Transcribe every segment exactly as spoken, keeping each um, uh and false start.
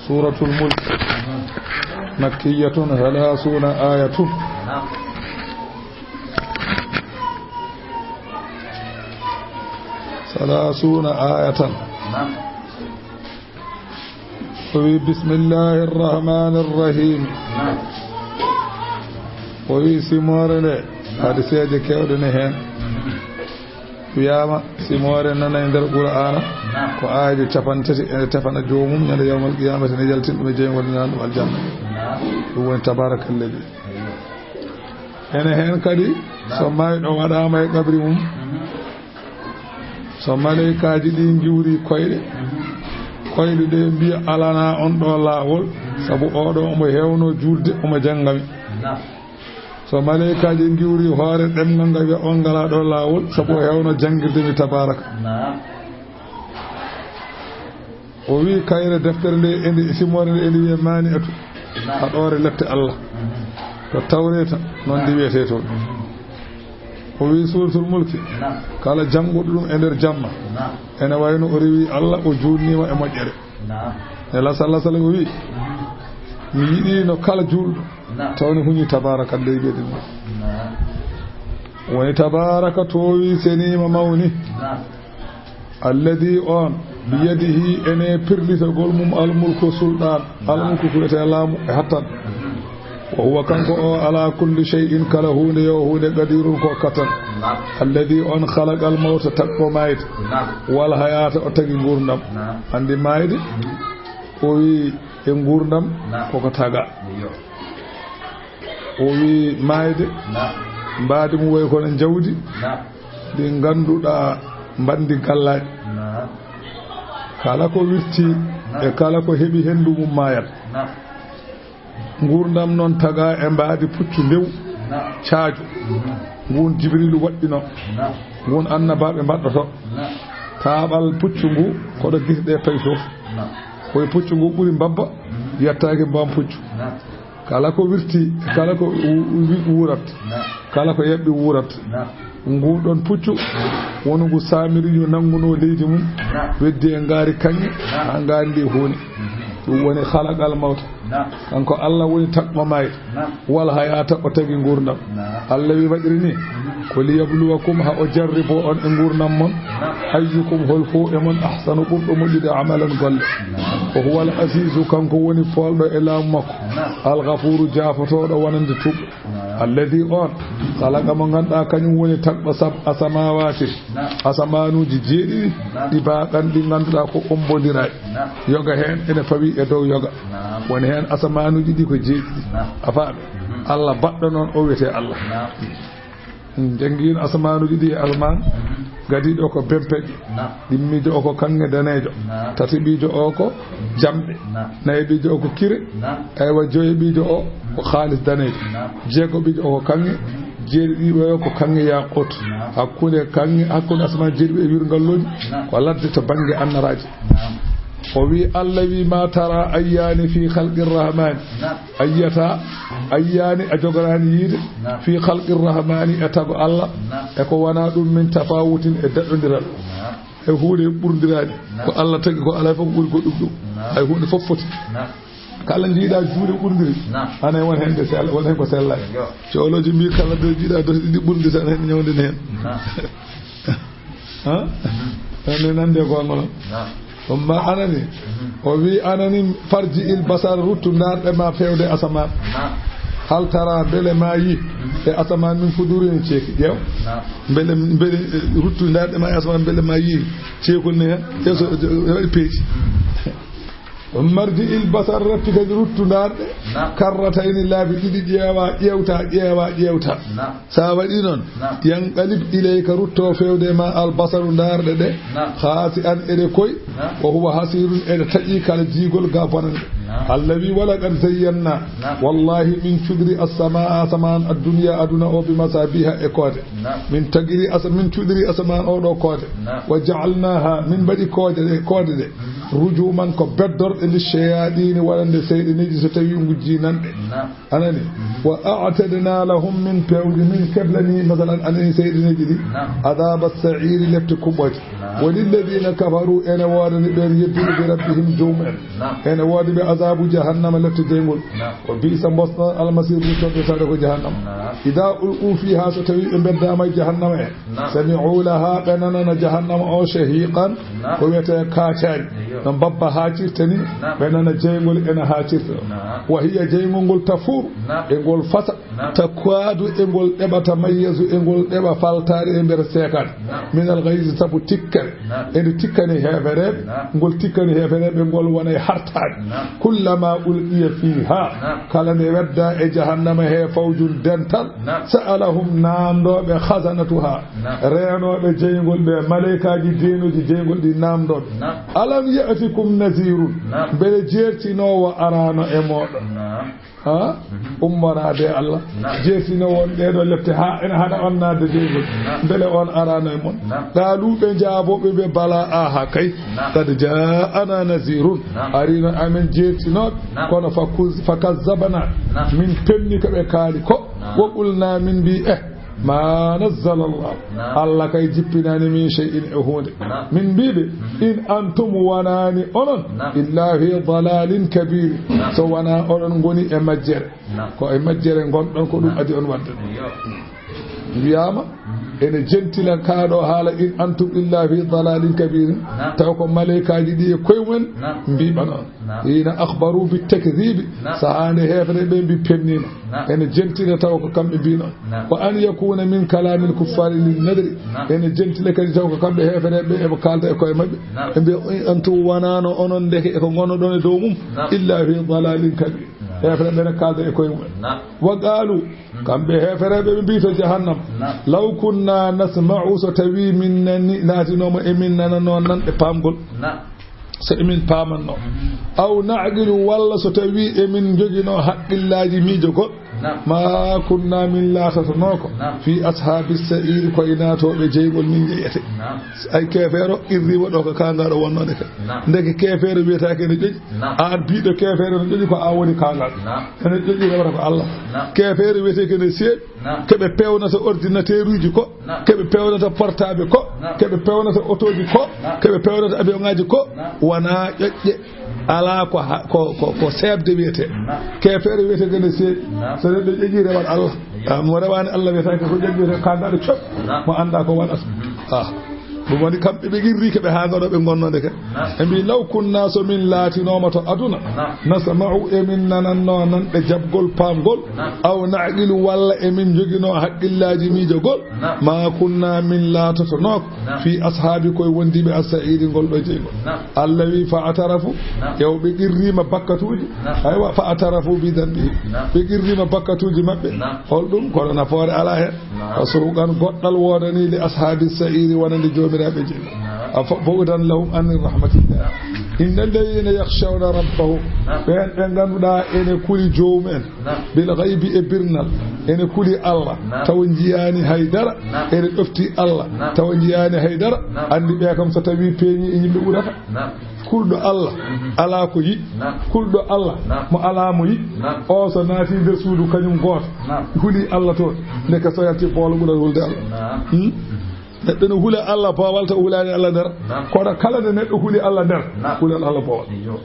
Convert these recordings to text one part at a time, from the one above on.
Suuratul Mulk, makkiyatun, salaasuuna aayatun. Salaasuuna aayatan. O wi, bismillaahi rahmaani rahiim. O wi, simoore nde, hadiseeje keewɗe ne heen. Wiyaama, simoore nana e nder Qur'aana, ko aayeeje cappanɗe tati e tefana joomum, ñande yawmal qiyaamati ne yaltin ɗum e jeyngol, ñaana ɗum aljanna. Ɗum woni tabaarakallazi. Ene heen kadi, so maayɗo waɗaama e qabri mum, so maleykaaji ɗi ngiwri koyɗe, koyɗe ɗe mbiya, "Alanaa on ɗo laawol, sabu oɗo omo heewno juulde, omo jannga mi." So maleykaaji ngiwri hoore ɗemngal ngal, wiya, "On ngalaa ɗo laawol, sabu o heewno janngirde mi tabaaraka." O wi, kayre deftere nde, ene simoore nde, ene wiya maani atu, haɗoore lette Allah. To Tawreeta, noon ndi wiyetee toon. O wi, Suuratul Mulki, kala jannguɗo ɗum e nder jamma, ene wayno o rewi Allah, o juulniima e moƴƴere. Naam. Nela sallallahu alaihi wasallam o wi, mi yiɗino kala juulɗo, tawni huñi tabaaraka ley ɓe ɗin. Naam. Woni tabaaraka toowi, seniima, mawni. Naam. Alladhi on, biyadihi ene pirlitagol mum, almulku sulɗaan, almulku ko wiyetee laamu e hattan. Wa huwa kanko o ala kulli shay'in kala huunde yo huunde qadirun ko kattan. Naam. Alladhi on khalaqal mawta tagɗo maayde. Naam. Wal hayata o tagi nguurndam. Naam. Anndi maayde o wi e nguurndam koko taga. Iyo. O wi maayde mbaadi mum wayi kono njawdi ndi ngannduɗaa mbanndi gallaaɗi. Naam. Kala ko wirti e kala ko heɓi henndu mum maayat. Naam. Nguurndam noon tagaa e mbaadi puccu ndew caaju. Ngun Jibriilu waɗɗino. Ngun annabaaɓe mbaɗɗoto. Taaɓal puccu ngu koɗo gite ɗe payi fof. Koye puccu ngu ɓuri mbabba, yettaaki mbaam puccu. Kala ko wirti, kala ko wu-, wu-, wuurat, kala ko yaɓɓi wuurat. Ngu ɗon puccu, wonu ngu Saamiriyu nanngunoo leydi mum, weddi e ngaari kaŋŋe, haa ngaari ndi huuni. Ɗum woni khalaqal mawta. Kanko Allah woni tagɗo maayde. Wal hayata o tagi nguurndam. Allah wi waɗiri ni, ko liyabluwakum, haa o jarribo on e nguurndam mon. Ayyukum, hol fof e mon, ahsanu, ɓurɗo moƴƴude, amalan, golle. Wa huwal azizu, kanko woni poolɗo e laamu makko. Al ghafuru, jaafotooɗo wonande tuuɓɓe. Alladhi on, khalaqa mo ngannduɗaa kañum woni tagɗo sab-, asamawati, asamaanuuji jeeɗiɗi, ɗibaqan ɗi ngannduɗaa ko ombondiraaɗi. Yoga heen ene pawi e dow yoga. Woni heen asamaanuuji ɗi ko jeeɗiɗi. A faami? Allah baɗɗo noon o wiyetee Allah. Janngiino asamaanuuji ɗi e asamaan, gadiiɗo o ko bempeƴƴo, ɗimmiijo o ko kaŋŋe daneejo, tataɓiijo o ko jamɗe, nayaɓiijo o ko kire, aywa, joyaɓiijo o ko haalis daneejo, jeegoɓiijo o ko kaŋŋe, jeeɗiɗiiɓe o ko kaŋŋe yaaqut. Hakkunde kaŋŋe, hakkunde asamaan jeeɗiɗi e wirngalluuji, ko ladde to bannge annaraaji. O wi, Allah wi, ma tara ayyaani fi khalqir rahmaani. A yiyata, a yiyaani, a jogoraani yiide, fii khalqir rahmaani, e tago Allah, e ko wonaa ɗum, min tafawutin, e daɗɗondiral, e huunde ɓurndiraani. Ko Allah tagi ko, alaa fof ko ɓuri goɗɗum ɗum. Hay huunde fof foti. Kala njiiɗaa juuɗe ɓurndiri, ana e won heen nde sell-, won heen ko sellaani. Coolooji mbii kala nde njiiɗaa dosi ɗiɗi ɓurndiri, ana heen ñawde ne heen. Ha? Ɗum ne nandi e goonga non. Ɗum ma anani. O wi anani, farji il basar, ruttu ndaarɗe ma feewde asamaan. Hal tara, mbele ma yi e asamaan min fudurin ceeki? Ƴeew. Mbele, mbele, eh, ruttu ndaarɗe ma e asamaan, mbele ma yi ceekol ne heen? Ƴeew so, so, so waɗi peeji. Marji il basar, ratti kadi ruttu ndaarɗe. Karratayni, laabi ɗiɗi, ƴeewa, ƴeewta, ƴeewa, ƴeewta. Sa waɗi noon, yanqalib ilayka, rutto feewde ma, al basaru, ndaarɗe ɗe, khaasi'an, eɗe koy, wa huwa hasiirun, eɗe taƴi kala jiigol ga bonande. Allah wi, walaqad zayyanna, wallahi min cuɗiri as-samaa, asamaan, ad-dunya, aduna o, bi masabiha, e koode. Min tagiri asa-, min cuɗiri asamaan o ɗo koode. Wa ja'alnaha, min mbaɗi koode ɗe, koode ɗe. Rujuman ko beddorɗe li shayatini waɗande seyɗeneeji so tawi ngujji nanɓe. Naam. Anani? Mhm. Wa a'tadna lahum min pewji min keblani, masalan, anani seyɗeneeji ɗi. Naam. Adaba sa'iri, lepte kuɓɓoje. Naam. Wa lilladina kafaru, ene woodani ɓen yedduɓe bi rabbihim joomumen. Naam. Ene woodi ɓe azabu jahannama, lepte jeyngol. Naam. Wa bi'sa, mbosno, almasir, ruttorde tawde ko jahannama. Naam. Ida ulqu fiha, so tawi ɓe beddama e jahannama en. Naam. Sami'u laha, ɓe nanana jahannama o, shahiqan, naam, ko wiyetee kaacaani. Eyyo. No mbabba haacirta ni, naam, ɓe nana jeyngol ena haacirta. Naam. Wa hiya, jeyngol ngol, tafuru, naam, e ngol fasa, naam, takwadu, e ngol ɗeɓa, tamayyazu, e ngol ɗeɓa faltaare e nder seekaade. Naam. Min al ghayzi, sabu tikkere. Naam. Ene tikkani heefereeɓe, naam, ngol tikkani heefereeɓe ngol wona e hartaade. Naam. Kullama ulqiya fiha, naam, kala nde wedda e jahannama he fawjun dental, naam, sa'alahum, naamndooɓe, khazanatuha, naam, reenooɓe jeyngol ɓe, maleykaaji deenooji jeyngol ɗi naamndooɓe. Naam. Alam ya'tikum nazirun, naam, mbele jeertinoowo araano e mooɗon? Naam. Ha? Mhm. Ummoraade e Allah. Naam. Jeertinoowo on ɗee ɗoo lepte haa ene haɗa on naatde jeyngol. Naam. Mbele on araano e mon? Naam. Qaalu, ɓe njaaboo ɓe, ɓe bala, aha kay. Naam. Qad ja'ana nazirun. Naam. Arino amen jeertinooɗo. Naam. Kono fakuz-, fakazzabna. Naam. Min penni ko ɓe kaali ko. Naam. Wa qulna, min mbi, eh, ma nazzala Allah. Naam. Allah kay jippinaani min shay'in e huunde. Naam. Min mbi ɓe, mhm, in antum wonaani onon, naam, illa fi dalalin kabir. Naam. So wonaa oɗon ngoni e majjere. Naam. Ko e majjere ngonɗon, ko ɗum, naam, adii on waɗde ɗum. Eyyo. Wiyaama, mhm, ene jentila kaa ɗoo haala, in antum illa fi dalalin kabir. Naam. Taw ko maleykaaji ɗi e koye mumen, naam, mbiɓa noon. Naam. Hina akhbaru bi takdhibi. Naam. Sahaa nde heefere ɓe mbi pennima. Naam. Ene jentila taw ko kamɓe mbi noon. Naam. Wa an yakuna min kalamil kuffari lin nadri. Naam. Ene jentila kadi taw ko kamɓe heefereɓe ɓe eɓe kalda e koye maɓɓe. Naam. Ɓe mbiya, "In antum wonano onon ndeke e ko ngonnoɗon e dow mum, naam, illa fi dalalin kabir." Naam. Heefereɓe ne kalda e koye mumen. Naam. Wa qalu, mm, kamɓe heefereɓe ɓe mbi to jahannam, naam, law kunna nasma'u, so tawi min nani, natinoma e min nanano nanɗe pamgol. Naam. So emin paamanno. Mhm. Aw na'qilu, walla so tawi emin njoginoo haqqillaaji miijo goɗɗo. Naam. Ma kunna, min laatatonooko. Naam. Fi ashaabi sa'iri, ko e naatooɓe jeyngol min njeyete. Naam. Ay keefeero qirriima ɗo ko kaangaɗo wonnoode ka. Naam. Ndeke keefeero wiyetaake ene ƴoƴi. Naam. Aan biiɗo keefeero ene ƴoƴi ko aan woni kaangaɗo. Naam. Ene ƴoƴi rewata ko Allah. Naam. Keefeero wiyetee ko ene seeɗi. Naam. Keɓe peewnata ordinateur uji ko. Naam. Keɓe peewnata portable ko. Naam. Keɓe peewnata otooji ko. Naam. Keɓe peewnata avion ŋaaji ko. Naam. Wonaa ƴoƴƴe. Alaa ko ha-, ko, ko, ko seeɓde wiyetee. Naam. Keefeero wiyetee ko ene seeɗi. Naam. So neɗɗo ƴoƴii rewat Allah. Eyyo. Ah, mo rewaani Allah wiyetaake ko ƴoƴi, wiyetee kaangaɗo coɓ. Naam. Mo anndaa ko waɗata. Mhm. Ah. Ɗum woni kamɓe ɓe qirri ko ɓe haa ngaɗo ɓe ngonnoode ka. Naam. Ɓe mbi, "Law kunna, so min laatinooma to aduna, naam, nasma'u, emin nanannoo nanɗe jaɓgol, paamgol, naam, aw na'qilu, walla emin njoginoo haqqillaaji miijogol, naam, ma kunna, min laatotonooko, naam, fi ashaabi, koye wondiiɓe as-sa'iri, ngol ɗo jeyngol." Naam. Allah wi, "Fa atarafu," naam, yaw ɓe qirriima bakkatuuji. Naam. Aywa, "fa atarafu bi dhanbihim." Naam. Ɓe qirriima bakkatuuji maɓɓe. Naam. Holɗum? Kono nafoore alaa heen. Naam. Fa suhuqan, goɗɗal woodanii li ashaabi sa'iri, wonande joomiraaɓe jeyngol. Naam. A fa-, bu'dan lahum an rahmatillah. Naam. Inna alladhina yakhshawna rabbahum. Naam. Ɓeen ɓe ngannduɗaa ene kuli joomumen. Naam. Bil ghaybi, e birnal. Ene kuli Allah. Naam. Tawa njiyaani hay dara. Naam. Ene ɗofti Allah. Naam. Tawa njiyaani hay dara. Naam. Anndi ɓe kam so tawi peeñi e yimɓe ɓurata. Naam. Kulɗo Allah, mhm, alaa ko yiɗi. Naam. Kulɗo Allah, naam, mo alaa mo yiɗi. Naam. O so naati nder suudu kañum gooto, naam, huli Allah toon, mhm, ndeke so yalti boolo ɓurat hulde Allah. Naam. Hmm? Neɗɗo no hula Allah boowal taw hulaani Allah nder. Naam. Kono kala nde neɗɗo huli Allah nder, naam, hulan Allah boowal. Iyo.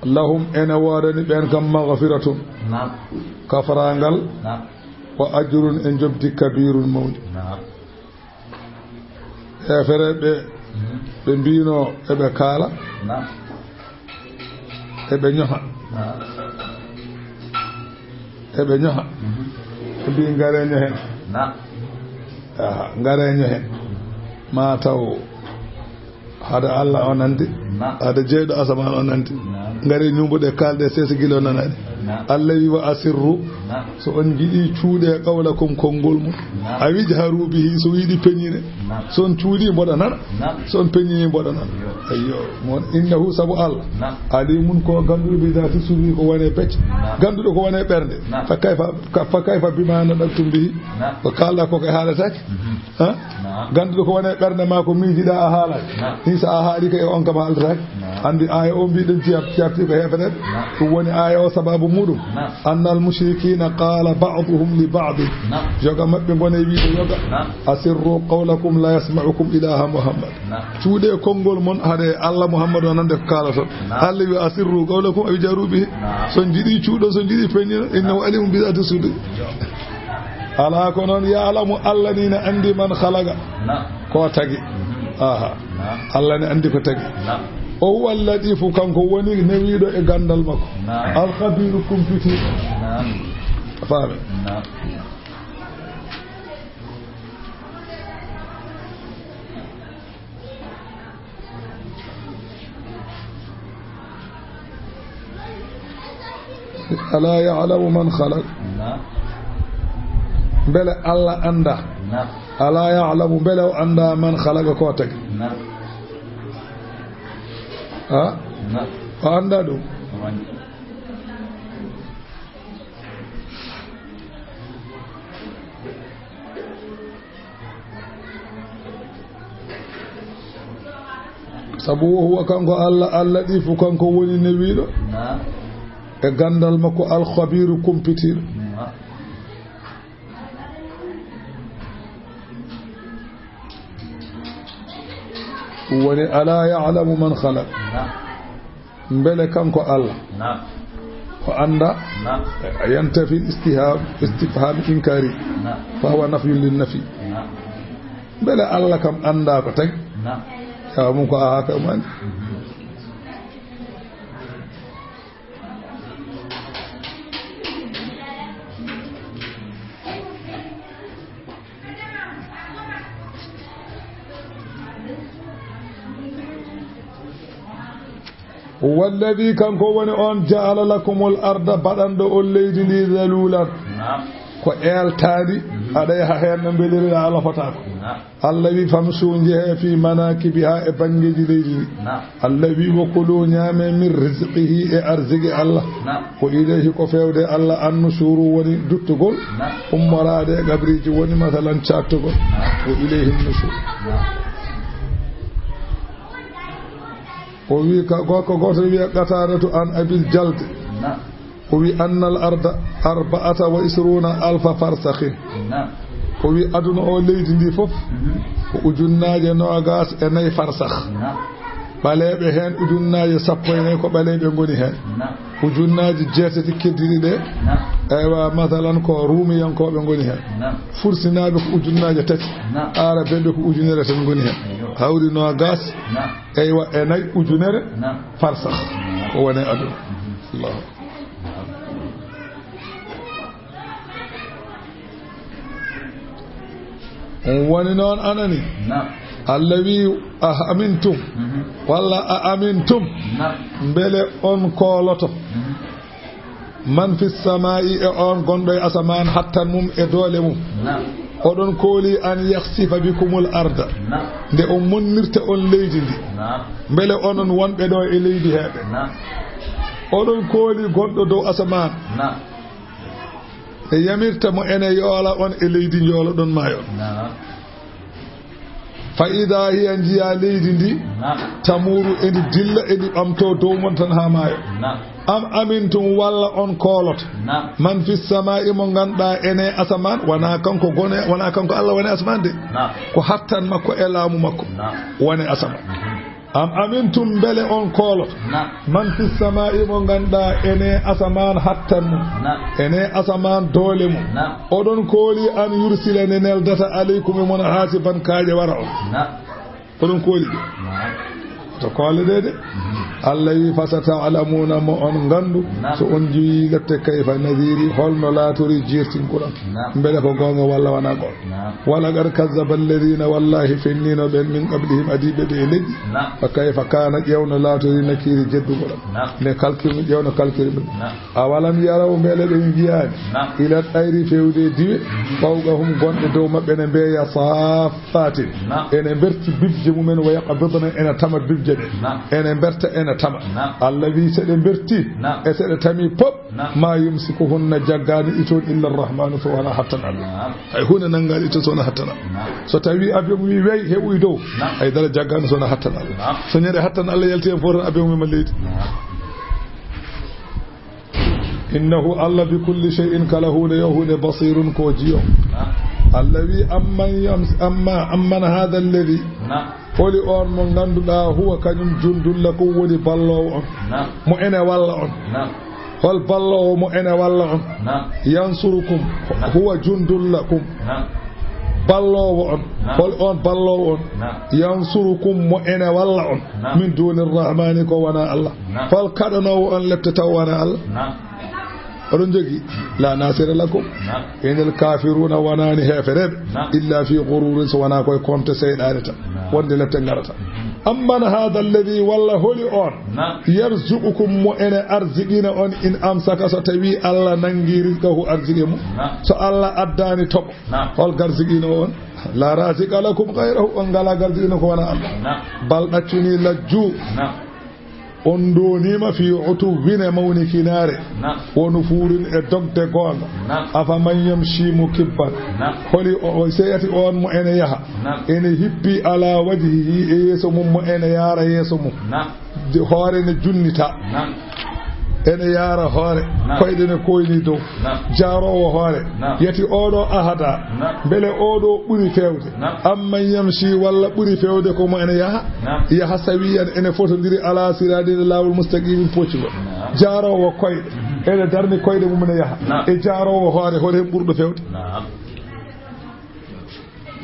Lahum, ene woodani ɓeen kam, maghfiratun, naam, kafaraangal, naam, wa ajrun, e njoɓdi, kabiirun, mawndi. Naam. Heefereɓe, mhm, ɓe mbino eɓe kaala, naam, eɓe ñoha. Naam. Eɓe ñoha. Mhm. Ɓe mbi, "Ngare ñohen." Naam. Aha, ngare ñohen. Ma taw hade Allah o nandi. Naam. Hade jeyɗo asamaan o nandi. Naam. Ngare ñumbuɗe, kalde sese gila o nanani. Naam. Allah wi, "Wa asirru." So on njiɗi cuuɗe qawlakum konngol mum. Aw ijharu bihi, so yiɗi peñine. So on cuuɗi mboɗa nana. So on peñini mboɗa nana. Ayyo, mon innahu, sabu Allah. Alimun, ko gannduɗo bi dati sirri, ko wone becce. Gannduɗo ko wone ɓernde. Fa kayfa, ka-, fa kayfa bima nadaqtum bihi. Ko kalɗa ko kay haalataake. Ha? Gannduɗo ko wone ɓernde ma, ko miijiɗa a haalaaki. Ni so a haali ko e on kam haalataake. Anndi aaya o mbiɗen jiyat-, jiyatti ko heefereɓe. Ɗum woni aaya o sababu muɗum. Annal mushrikina qala ba'duhum li ba'din. Yoga maɓɓe ngone wiide yoga. Asirru qawlakum la yasma'ukum ilaha Muhammad. Cuuɗe konngol mon, haɗe Allah Muhammad o nande ko kaalaton. Allah wi asirru qawlakum aw jaru bihi. So njiɗi cuuɗo, so njiɗi peññino, innahu alimun bi zati sudur. Alaa ko noon, ya'lamu, Allah ni ne anndi man khalaqa. Ko tagi. Aha. Allah ne anndi ko tagi. O huwa al-latifu, kanko woni newiiɗo e ganndal makko. Al-khabiru, kumpitiiɗo. Faame. Alaa ya'lamu man khalaq. Mbele Allah annda? Alaa ya'lamu, mbele o annda man khalaqa, ko tagi? Ha? O annda ɗum? Sabu wo huwa kanko Allah, Al-Latifu, kanko woni newiiɗo e ganndal makko, Al-Khabiru, kumpitiiɗo. Ɗum woni, alaa ya'lamu man khalaq. Mbele kanko Allah, naam, o annda? Naam. Yantafi al-istifham, istifham inkari. Naam. Fa huwa nafyun lin nafi. Naam. Mbele Allah kam annda ko tagi? Naam. Jawaabu mum ko aha, kam anndi. Huwa alladhi, kanko woni on, ja'ala lakumul arda, baɗanɗo on leydi ndi, dhalulan, naam, ko eeltaandi, mhm, aɗa yaha heen no mbeliriɗaa, a lofotaako. Naam. Allah wi, "Famshu, njehee, fi manakibiha, e banngeeji leydi ndi." Naam. Allah wi, "Wa kulu, ñaamee, min rizqihi, e arziki Allah." Naam. Wa ilayhi, ko feewde Allah, annushuru, woni duttugol, naam, ummoraade e qabriiji, woni masalan caattugol. Naam. Wa ilayhi nushur. Naam. O wi ka, gorko gooto wiya Qataadatu an Abil Jaldi. Naam. O wi, "Annal arda arba'ata wa ishruna alfa farsakhin." Naam. O wi, "Aduna o, leydi ndi fof, mhm, ko ujunnaaje noogaas e nayi farsakh." Naam. Ɓaleeɓe heen ujunnaaje sappo e nayi ko ɓaleeɓe ngoni heen. Naam. Ujunnaaje jeetati keddiiɗe ɗe, naam, eywa, masalan, ko ruumiyankooɓe ngoni heen. Naam. Fursinaaɓe ko ujunnaaje tati. Naam. Aarabeeɓe ko ujunere tan ngoni heen. Eyyo. Hawri noogaas, naam, eywa, e nayi ujunere, naam, farsakh. Naam. Ko woni e aduna. Mhm. Allahu. On woni noon, anani? Naam. Allah wi, "A amintum?" Mhm. Walla, "A amintum?" Naam. Mbele on kooloto? Mhm. "Man fi samaa'i", e on gonɗo e asamaan, hattan mum e doole mum. Naam. Oɗon kooli, "an yakhsifa bikumul arda." Naam. Nde o monnirta on leydi ndi. Naam. Mbele onon wonɓe ɗo e leydi heeɓe. Naam. Oɗon kooli gonɗo dow asamaan. Naam. E yamirta mo ene yoola on e leydi njooloɗon maayo on. Naam. Fa idaa hiya, njiya leydi ndi, naam, tamuru, endi dilla, endi ɓamto dow mon tan haa maayo. Naam. Am amintum, walla on kooloto? Naam. Man fi samaa'i, mo ngannduɗaa ene asamaan, wonaa kanko gone, wonaa kanko Allah woni asamaan de. Naam. Ko hattan makko e laamu makko, naam, woni asamaan. Mhm. Am amintum, mbele on kooloto? Naam. Man fi samaa'i, mo ngannduɗaa ene asamaan hattan mum. Naam. Ene asamaan doole mum. Naam. Oɗon kooli an yursila, nde neldata, aleykum, e mon, haasiban, kaaƴe wara on. Naam. Oɗon kooli ɗum? Naam. To koole ɗe de. Mhm. Allah wi, "Fasata'lamuna", mo on nganndu, so on njiyi lette, "kayfa nadhiri", holno laatori jeertingol am. Mbele ko goonga walla wonaa goonga? "Wa laqad kazzaba alladhina", wallahi fenniino ɓen, "min qablihim", adiiɓe ɓe e leƴƴi. "Fa kayfa kana", ƴeewno laatori, "nakiri", jeddugol am. Nde kalkirmi, ƴeewno kalkirmi. "Awalam yaraw", mbele ɓe njiyaani, "ila tayri", fewde e diwe, "fawqahum", gonɗe dow maɓɓe ne mbeeya, "saffatin", ene mberti bibje mumen, "wa yaqbidna", ene tama bibje ɗe, ene mberta, ene tama. Allah wi, so ɗe mberti e so ɗe tami pop, "ma yumsikuhunna", jaggaani ɗi toon, "illa arrahmanu", so wonaa hattan Allah. Hay huunde nanngaani ɗi toon so wonaa hattan Allah. So tawi avion wi wey heɓoyi dow, hay dara jaggaani so wonaa hattan Allah. So ñande hattan Allah yalti heen fof tan, avion mema leydi. "Innahu", Allah, "bi kulli shay'in", kala huunde yo huunde, "basirun", ko jiyo. Allah wi, "Amman yams-, amma, amman hadha alladhi", holi on mo ngannduɗaa, "huwa", kañum, "jundun lakum", woni balloowo on, mo ene walla on. Hol balloowo mo ene walla on? "Yansurukum", "huwa jundun lakum". Balloowo on, hol on balloowo on? "Yansurukum", mo ene walla on, "min duni rahmani", ko wonaa Allah. Hol kaɗanoowo on lepte taw wonaa Allah? Oɗon njogi? "La nasira lakum", "inal kafiruna", wonaani heefereeɓe, "illa fi ghururin", so wonaa koye konte seyɗaane tan, wonde lepte ngarata. "Amman hadha alladhi", walla holi on, "yarzuqukum", mo ene arziqina on, "in amsaka", so tawi Allah nangi, "rizqahu", arziqe mum, so Allah addaani toɓo, hol garziqino on? "La raziqa lakum ghayrahu", on ngalaa garziqino ko wonaa Allah. Bal ɗaccuni, lajju, on ndonima fi utuwwin, e mawnikinaare, wonu fuurin e dogde goonga. "Afaman yamshi mukibban", holi o, o seyati on mo ene yaha, ene hippi, "ala wajhihi", e yeeso mum, mo ene yaara yeeso mum, hoore ne junnita, ene yaara hoore, koyɗe ne koyni dow, jaaroowo hoore, yati oɗo ahada, mbele oɗo ɓuri fewde? "Amman yamshi", walla ɓuri fewde ko mo ene yaha, yaha sawiyan, ene fotondiri, "ala siratin", e laawol mustaqimin, poccugol. Jaaroowo koyɗe, ene darni koyɗe mum ene yaha, e jaaroowo hoore, hoto heen ɓurɗo fewde?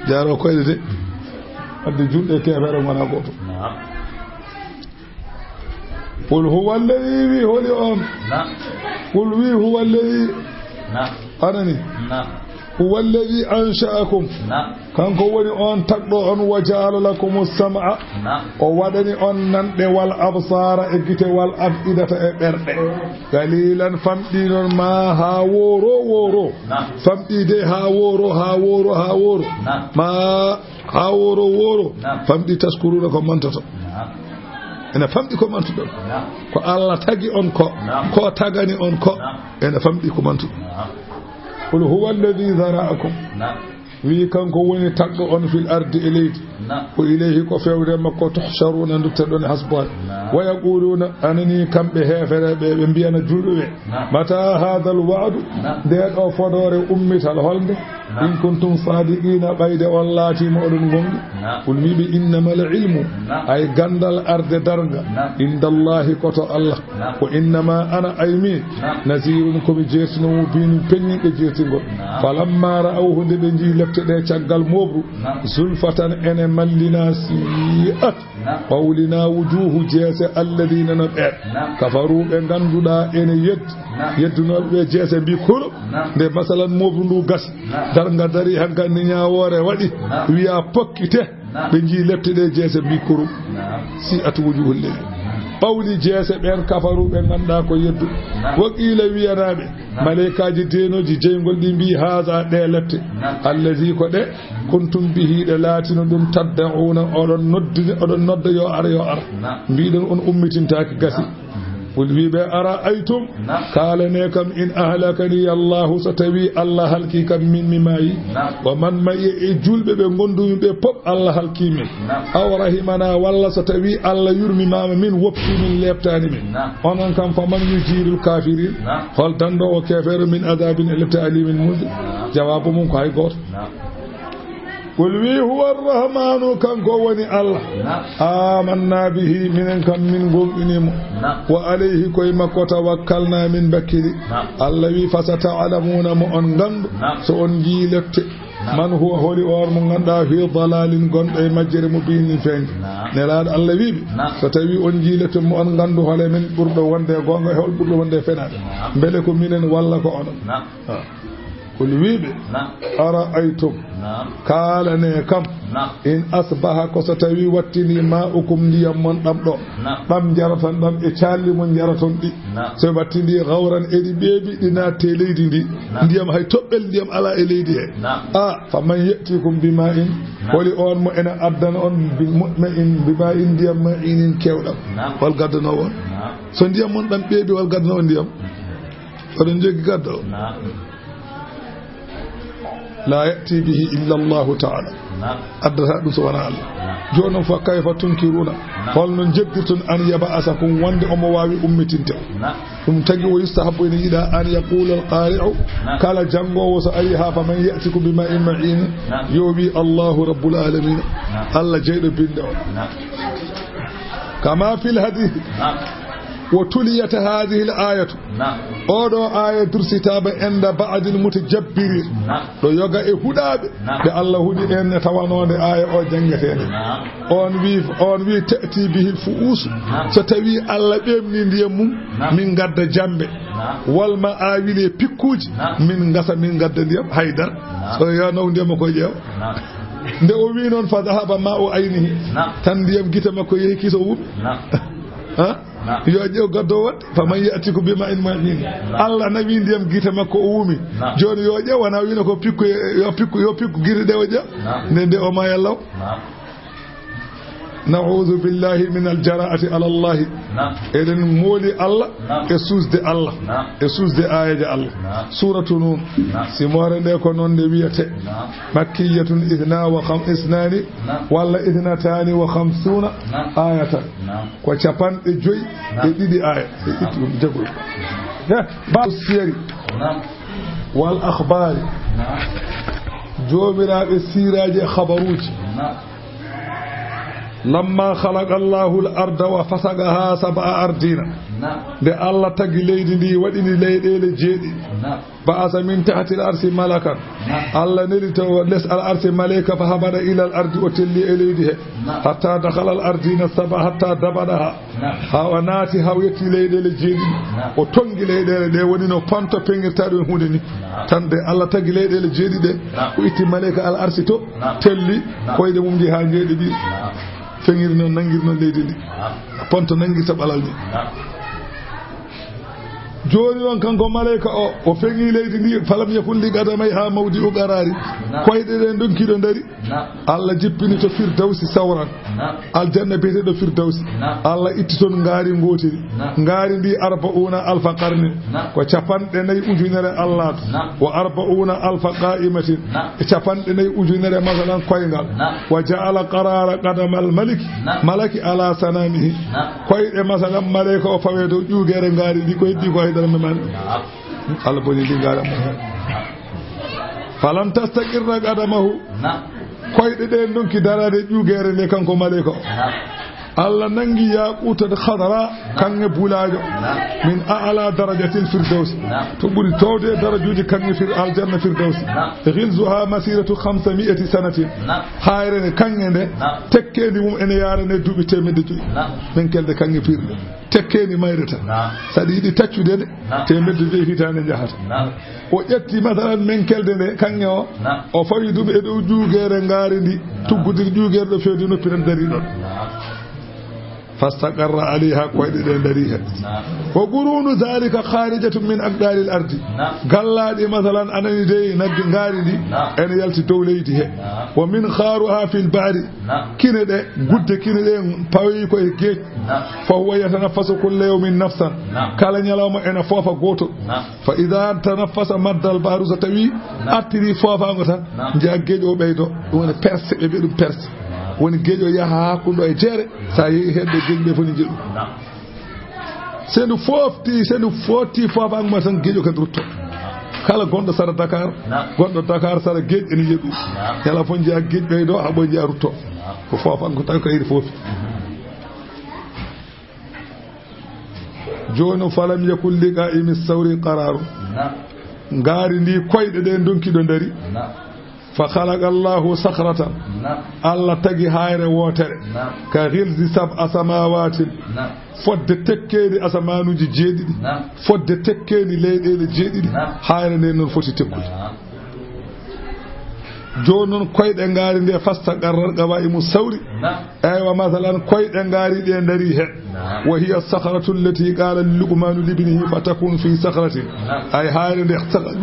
Jaaroowo koyɗe de, wadde julɓe e keefeero ngonaa gooto. "Qul huwa alladhi", wi, holi on? "Qul", wi, "huwa alladhi", anani? "Huwa alladhi ansha'akum", kanko woni on tagɗo on, "wa ja'ala lakumu sam'a", o waɗani on nanɗe, "wal absara", e gite, "wal af'idata", e ɓerɗe. "Qalilan", famɗi noon, "ma", haa wooro wooro, famɗi de, haa wooro, haa wooro, haa wooro, "ma", haa wooro wooro, famɗi, "tashkuruna", ko mantoto. Ene famɗi ko mantuɗon. Ko Allah tagi on ko, ko tagani on ko, ene famɗi ko mantuɗon. "Qul huwa alladhi dhara'akum", wi, kanko woni tagɗo on, "fil ardi", e leydi. "Wa ilayhi", ko fewde makko, "tuhsharuna", dutteɗon e hasboore. "Wa yaquluna", anani kamɓe heefereɓe, ɓe mbiyana julɓe ɓe, "mata hadha al wa'du", nde ɗo fodoore ummital holnde? "In kuntum sadiqina", ɓayde on laatiima oɗon gonɗi. "Qul", wi ɓe, "innamal ilmu", ay ganndal arde darnga, "indallahi", ko to Allah. "Wa innama ana", ay miin, "nazirun", ko mi jeertinoowo, "mubinun", peññinɗo jeertingol. "Falamma ra'awhu", nde ɓe njii lepte ɗe caggal mooɓru, "zulfatan", ene mallina, "si'at", ɓawlina, "wujuhu", jeese, "alladhina", no ɓeen, "kafaru", ɓe ngannduɗaa ene yeddi, yeddunooɓe ɓe jeese mbi, "Kuru", nde masalan mooɓru ndu gasi, darnga dari, hankadi ñaawoore waɗi, wiya, "Pokkite", ɓe njii lepte ɗe jeese mbi, "Kuru." "Si'at wujuhul ladhi", ɓawli jeese ɓeen, "kafaru", ɓe ngannduɗaa ko yeddu. "Wa qila", wiyanaaɓe, maleykaaji deenooji jeyngol ɗi mbi, "Haza", ɗe lepte, "allazi", ko ɗe, "kuntum bihi", ɗe laatino ɗum, "tad'una", oɗon noddi, oɗon nodda yo ar, yo ar. Mbiɗon on ummitintaaki, gasi. "Qul", wi ɓe, "ara'aytum", kaalane kam, "in ahlakani Allahu", so tawi Allah halki kam, min mi maayi, "wa man ma'iya", e julɓe ɓe ngondumi ɓe pop, Allah halki min, "aw rahimana", walla so tawi Allah yurmimaama min, woppi min, leptani min, onon kam, "faman yujirul kafirin", hol dandoowo keefeero, "min adabin", e lepte, "alimin", muusde? Jawaabu mum ko hay gooto. "Qul", wi, "huwa arrahmanu", kanko woni Allah. "Amanna bihi", minen kam min gomɗini mo. "Wa alayhi", koye makko tawakkalna, min mbakkili. Allah wi, "fasata'lamuna", mo on nganndu, so on njii lepte. Man huwa, holi on mo ngannduɗaa, fi dalalin, gonɗo e majjere, mubinin, feeñde. Naam. Nelaaɗo Allah wi'i ɓe, naam, so tawi on jiiloto mo, on nganndu hol e men ɓurɗo wonde e goonga, e hol ɓurɗo wonde e fenaande. Naam. Mbele ko minen walla ko onon? Naam. Ah. Qul, wi'i ɓe, naam, ara'aytum, naam, kaalane kam, naam, in asbaha, ko so tawi wattini, ma'ukum, ndiyam mon ɗam ɗo, naam, ɗam njaratan ɗam e caalli mon njaraton ɗi. Naam. So ɓe mbattindii gawran, eɗi ɓeeɓi, ɗi naatti e leydi ndi. Naam. Ndiyam, hay toɓɓel ndiyam alaa e leydi he. Naam. A, faman ya'tikum bima'in, naam, holi on mo ena addana on bi, ma'in, bima'in, ndiyam, ma'inin, keewɗam? Naam. Hol gaddanoowo on? Naam. So ndiyam mon ɗam ɓeeɓi, hol gaddanoowo on ndiyam? Oɗon njogii gaddo? Naam. La ya'ti bihi illa Allahu ta'ala. Naam. Addata ɗum so wonaa Allah. Naam. Jooni noon, fa kayfa tunkiruna? Naam. Hol no njeddirton an yab'asakum, wonde omo waawi ummitinde? Naam. Ɗum tagi, wa yustahabbu, ene yiɗaa, an yaqula al-qari'u, naam, kala janngoowo so ari haa, faman ya'tikum bima'in ma'in, naam, yo wi Allahu rabbul alamin, naam, Allah jeyɗo binde o. Naam. Kama fil hadith. Naam. Wa tuliyat hadhihi al-ayatu. Naam. Oɗo aaya dursitaama inda ba'dil mutajabbirin. Naam. Ɗo yoga e huɗaaɓe. Naam. Ɓe Allah huɗi en e tawanoonde aaya o janngeteende. Naam. On wi, on wi, ta'ti bihi al-fu'us. Naam. So tawi Allah ɓeemni ndiyam mum, naam, min ngadda jambe. Naam. Wal ma'awil, e pikkuuji, naam, min ngasa, min ngadda ndiyam haydara. Naam. So yo naw ndiyam ko ƴeewa. Naam. Nde o wi noon, fa dhahaba ma'u aynihi. Naam. Tan ndiyam gite makko yehi kiso wuumi. Naam. Ha? Naam. Yo ƴeew gaddo waɗde, faman ya'tikum bima'in ma'in. Naam. Allah nawi ndiyam gite makko o wuumi. Naam. Jooni yo ƴeew, wona wino ko pikku, yo pikku, yo pikku gite ɗe o ƴeew. Naam. Nde, nde o maaya law. Naam. Na'udhu billahi min al-jara'ati ala Allah. Naam. Eɗen mooli Allah, naam, e suusde Allah, naam, e suusde aayeeje Allah. Naam. Suuratu Nuun. Naam. Simoore nde ko noon nde wiyete. Naam. Makkiyatun ithna wa kham-, isnani, naam, walla ithnatani wa khamsuna, naam, ayatan. Naam. Ko capanɗe joyi, naam, e ɗiɗi aaya. E, naam, itti ɗum jagol. He, ba siyari. Naam. Wal akhbari. Naam. Joomiraaɓe siiraaji e khabaruuji. Naam. Lamma khalaqa Allahu al-arda wa fasagaha sab'a ardina. Naam. Nde Allah tagi leydi ndi, waɗini leyɗeele jeeɗiɗi. Naam. Ba'asa min tahti al-arshi malakan. Naam. Allah neli to les al-arshi maleyka, fa habata ila al-ardi, o telli e leydi he. Naam. Hatta dakhala al-ardina sab'a, hatta dabadaha. Naam. Haa o naati, haa o yetti leyɗeele jeeɗiɗi. Naam. O tonngi leyɗeele ɗe, woni no panto peŋirta ɗum huunde ni. Naam. Tan de Allah tagi leyɗeele jeeɗiɗi ɗe, naam, o itti maleyka al arsi to, naam, telli, naam, koyɗe mum ɗi haa jeeɗiɗi. Naam. Feŋiri noon, nanngiri noon leydi ndi. Naam. Panto nanngirta ɓalal ni. Naam. Jooni noon, kanko maleyka o, o feŋi leydi ndi, falam yakun li qadamayha mawdi'u qarari. Naam. Koyɗe ɗe ndonki ɗo ndari. Naam. Allah jippini to Firdawsi sawran. Naam. Aljanna biyeteeɗo Firdawsi. Naam. Allah itti toon ngaari ngootiri. Naam. Ngaari ndi arba'una alfa qarnin. Naam. Ko capanɗe nayi ujunere Allah. Naam. Wa arba'una alfa qa'imatin. Naam. E capanɗe nayi ujunere masalan koyngal. Naam. Wa ja'ala qarara qadamal maliki. Naam. Malaki ala sanamihi. Naam. Koyɗe masalan maleyka o fawe dow ƴuugeere ngaari ndi, ko heddi ko haydara memani. Naam. Allah boni ndi ngaari mo. Falam tastaqirra qadamahu. Naam. Koyɗe ɗe ndonki daraade ƴuugeere nde kanko maleyka o. Naam. Allah nanngi yaquuta khadra, kaŋŋe bulaajo. Naam. Min a'la darajatil Firdawsi. Naam. To ɓuri toowde e darajuuji kaŋŋe fir-, aljanna Firdawsi. Naam. Ghilzuha masiratu khamsami'ati sanatin. Naam. Haayre nde, kaŋŋe nde, naam, tekkeendi mum ene yaarane duuɓi teemedde joyi. Naam. Menkelde kaŋŋe pirnde. Tekkeendi mayrata. Naam. So aɗa yiɗi taccude nde, naam, teemedde joyi hitaande njahata. Naam. O ƴetti, masalan, menkelde nde, kaŋŋe o, naam, o fawi ɗum e dow ƴuugeere ngaari ndi, naam, tuggudiri ƴuugeere ɗo feewde noppi tan darii ɗon. Naam. Fastaqarra alayha, koyɗe ɗe ndarii heen. Naam. Wa qurunu dhalika kharijatun min aqdaril ardi. Naam. Gallaaɗi, masalan, a nani dey nagge ngaari ndi, naam, ene yalti dow leydi he. Naam. Wa minkharuha fil bahri. Naam. Kine ɗe, gudde kine ɗe pawi ko e geej. Naam. Fa huwa yatanaffasu kulla yawmin nafsan. Naam. Kala ñalawma ena foofa gooto. Naam. Fa idha tanaffasa maddal bahru, so tawi, naam, artiri foofaango tan, naam, njiya geej o ɓeydo. Ɗum woni perse, ɓe mbiya ɗum perse. Naam. Woni geej o yaha haa hakkunde o e jeere, so a yehi heen ɗo geej ɓe fof ne njiya ɗum. Naam. So ndu foofti, so ndu foofti foofaango ma tan, geej o kadi rutto. Kala gonɗo sara Dakar, naam, gonɗo Dakar sara geej ene yiya ɗum. Naam. Ñala fof njiya geej ɓeydo, haa ɓoy njiya rutto. Naam. Ko foofaango tan ko heyri foofi. Jooni, falam yakun li qa'imi sawri qararu. Naam. Ngaari ndi, koyɗe ɗe ndonki ɗo ndari. Naam. فخلق الله صخرة. Naam. Allah tagi haayre wootere. Naam. كغلظ سبع سماوات. Naam. Fodde tekkeendi asamaanuuji jeeɗiɗi. Naam. Fodde tekkeendi leyɗeele jeeɗiɗi. Naam. Haayre nde noon foti tekkude. Naam. Jooni noon koyɗe ngaari nde فاستقرت قوائم الثور. Naam. Eywa, masalan, koyɗe ngaari ɗe ndarii heen. Naam. وهي الصخرة التي قال لقمان لابنه فتكون في صخرة. Naam. Ay haayre nde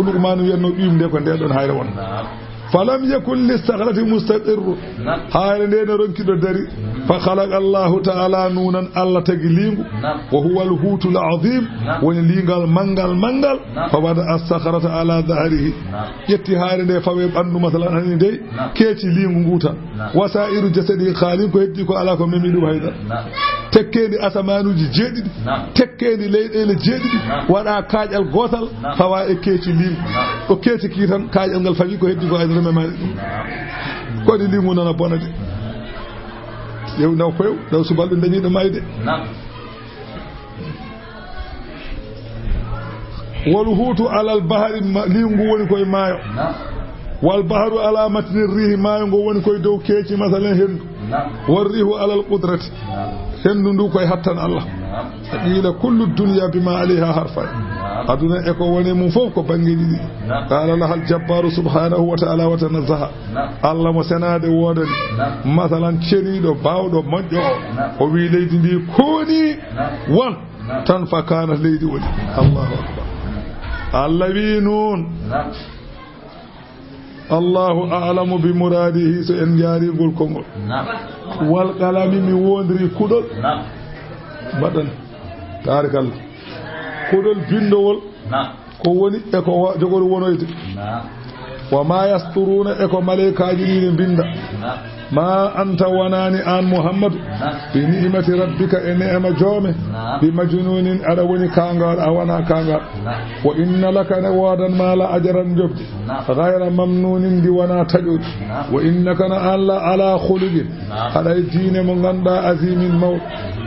Luqmaanu wiyatnoo ɓiyum nde ko nde ɗoon haayre won. Naam. فلم يكن للصخرة مستقر. Naam. Haayre nde no ronki ɗo dari. Mhm. فخلق الله تعالى نونا, Allah tagi liingu. Naam. وهو الحوت العظيم. Naam. Woni liingal manngal manngal. Naam. فوضع الصخرة على ظهره. Naam. Ƴetti haayre nde fawe ɓanndu, masalan, hani dey. Naam. Keeci liingu ngu tan. Naam. وسائر جسده خال, ko heddi ko alaa ko memi ɗum haydara. Naam. Tekkeendi asamaanuuji jeeɗiɗi. Naam. Tekkeendi leyɗeele jeeɗiɗi. Naam. Waɗa kaaƴal gootal. Naam. Fawa e keeci liingu. Naam. O keeci ki tan, kaaƴal ngal fawi, ko heddi ko haydara memaani ɗum. Naam. Koni liingu nana bona de. Yew ndaw koyew, ndaw subalɓe dañiiɗo mayde. Naam. والحوت على البحر, ma-, liingu ngu woni koye maayo. Naam. والبحر على متن الريح, maayo ngo woni koye dow keeci, masalan, henndu. Naam. والريح على القدرة. Naam. Henndu ndu koye hattan Allah. Naam. قيل كل الدنيا بما عليها حرفان. Naam. Aduna e ko woni mum fof ko banngeeji ɗiɗi. Naam. قال لها الجبار سبحانه وتعالى وتنزه. Naam. Allah mo senaade woodani. Naam. Masalan, ceniiɗo, baawɗo, moƴƴo o. Naam. O wi leydi ndi koni. Naam. Won. Naam. Tan فكانت, leydi woni. Allahu akbar. Allah wi noon. Naam. الله أعلم بمراده, so en njaari ngol konngol. Naam. والقلم, mi woondiri kuɗol. Naam. Mbaɗan. Taarikalla. Kuɗol binndowol. Naam. Ko woni e ko wa-, jogori wonoyde. Naam. وما يسطرون, e ko maleykaaji ɗi ne mbinnda. Naam. ما أنت, wonaani aan Muhammadu. Naam. بنعمة ربك, e neema joome. Naam. بمجنون, aɗa woni kaangaar, a wonaa kaangaar. Naam. وإن لك, ne woodan ma لأجرا, njoɓdi. Naam. غير ممنون, ndi wonaa taƴooɗi. Naam. وإنك, no aan la, على خلق, Naam. Haɗa e diine mo ngannduɗaa azimin mawɗo.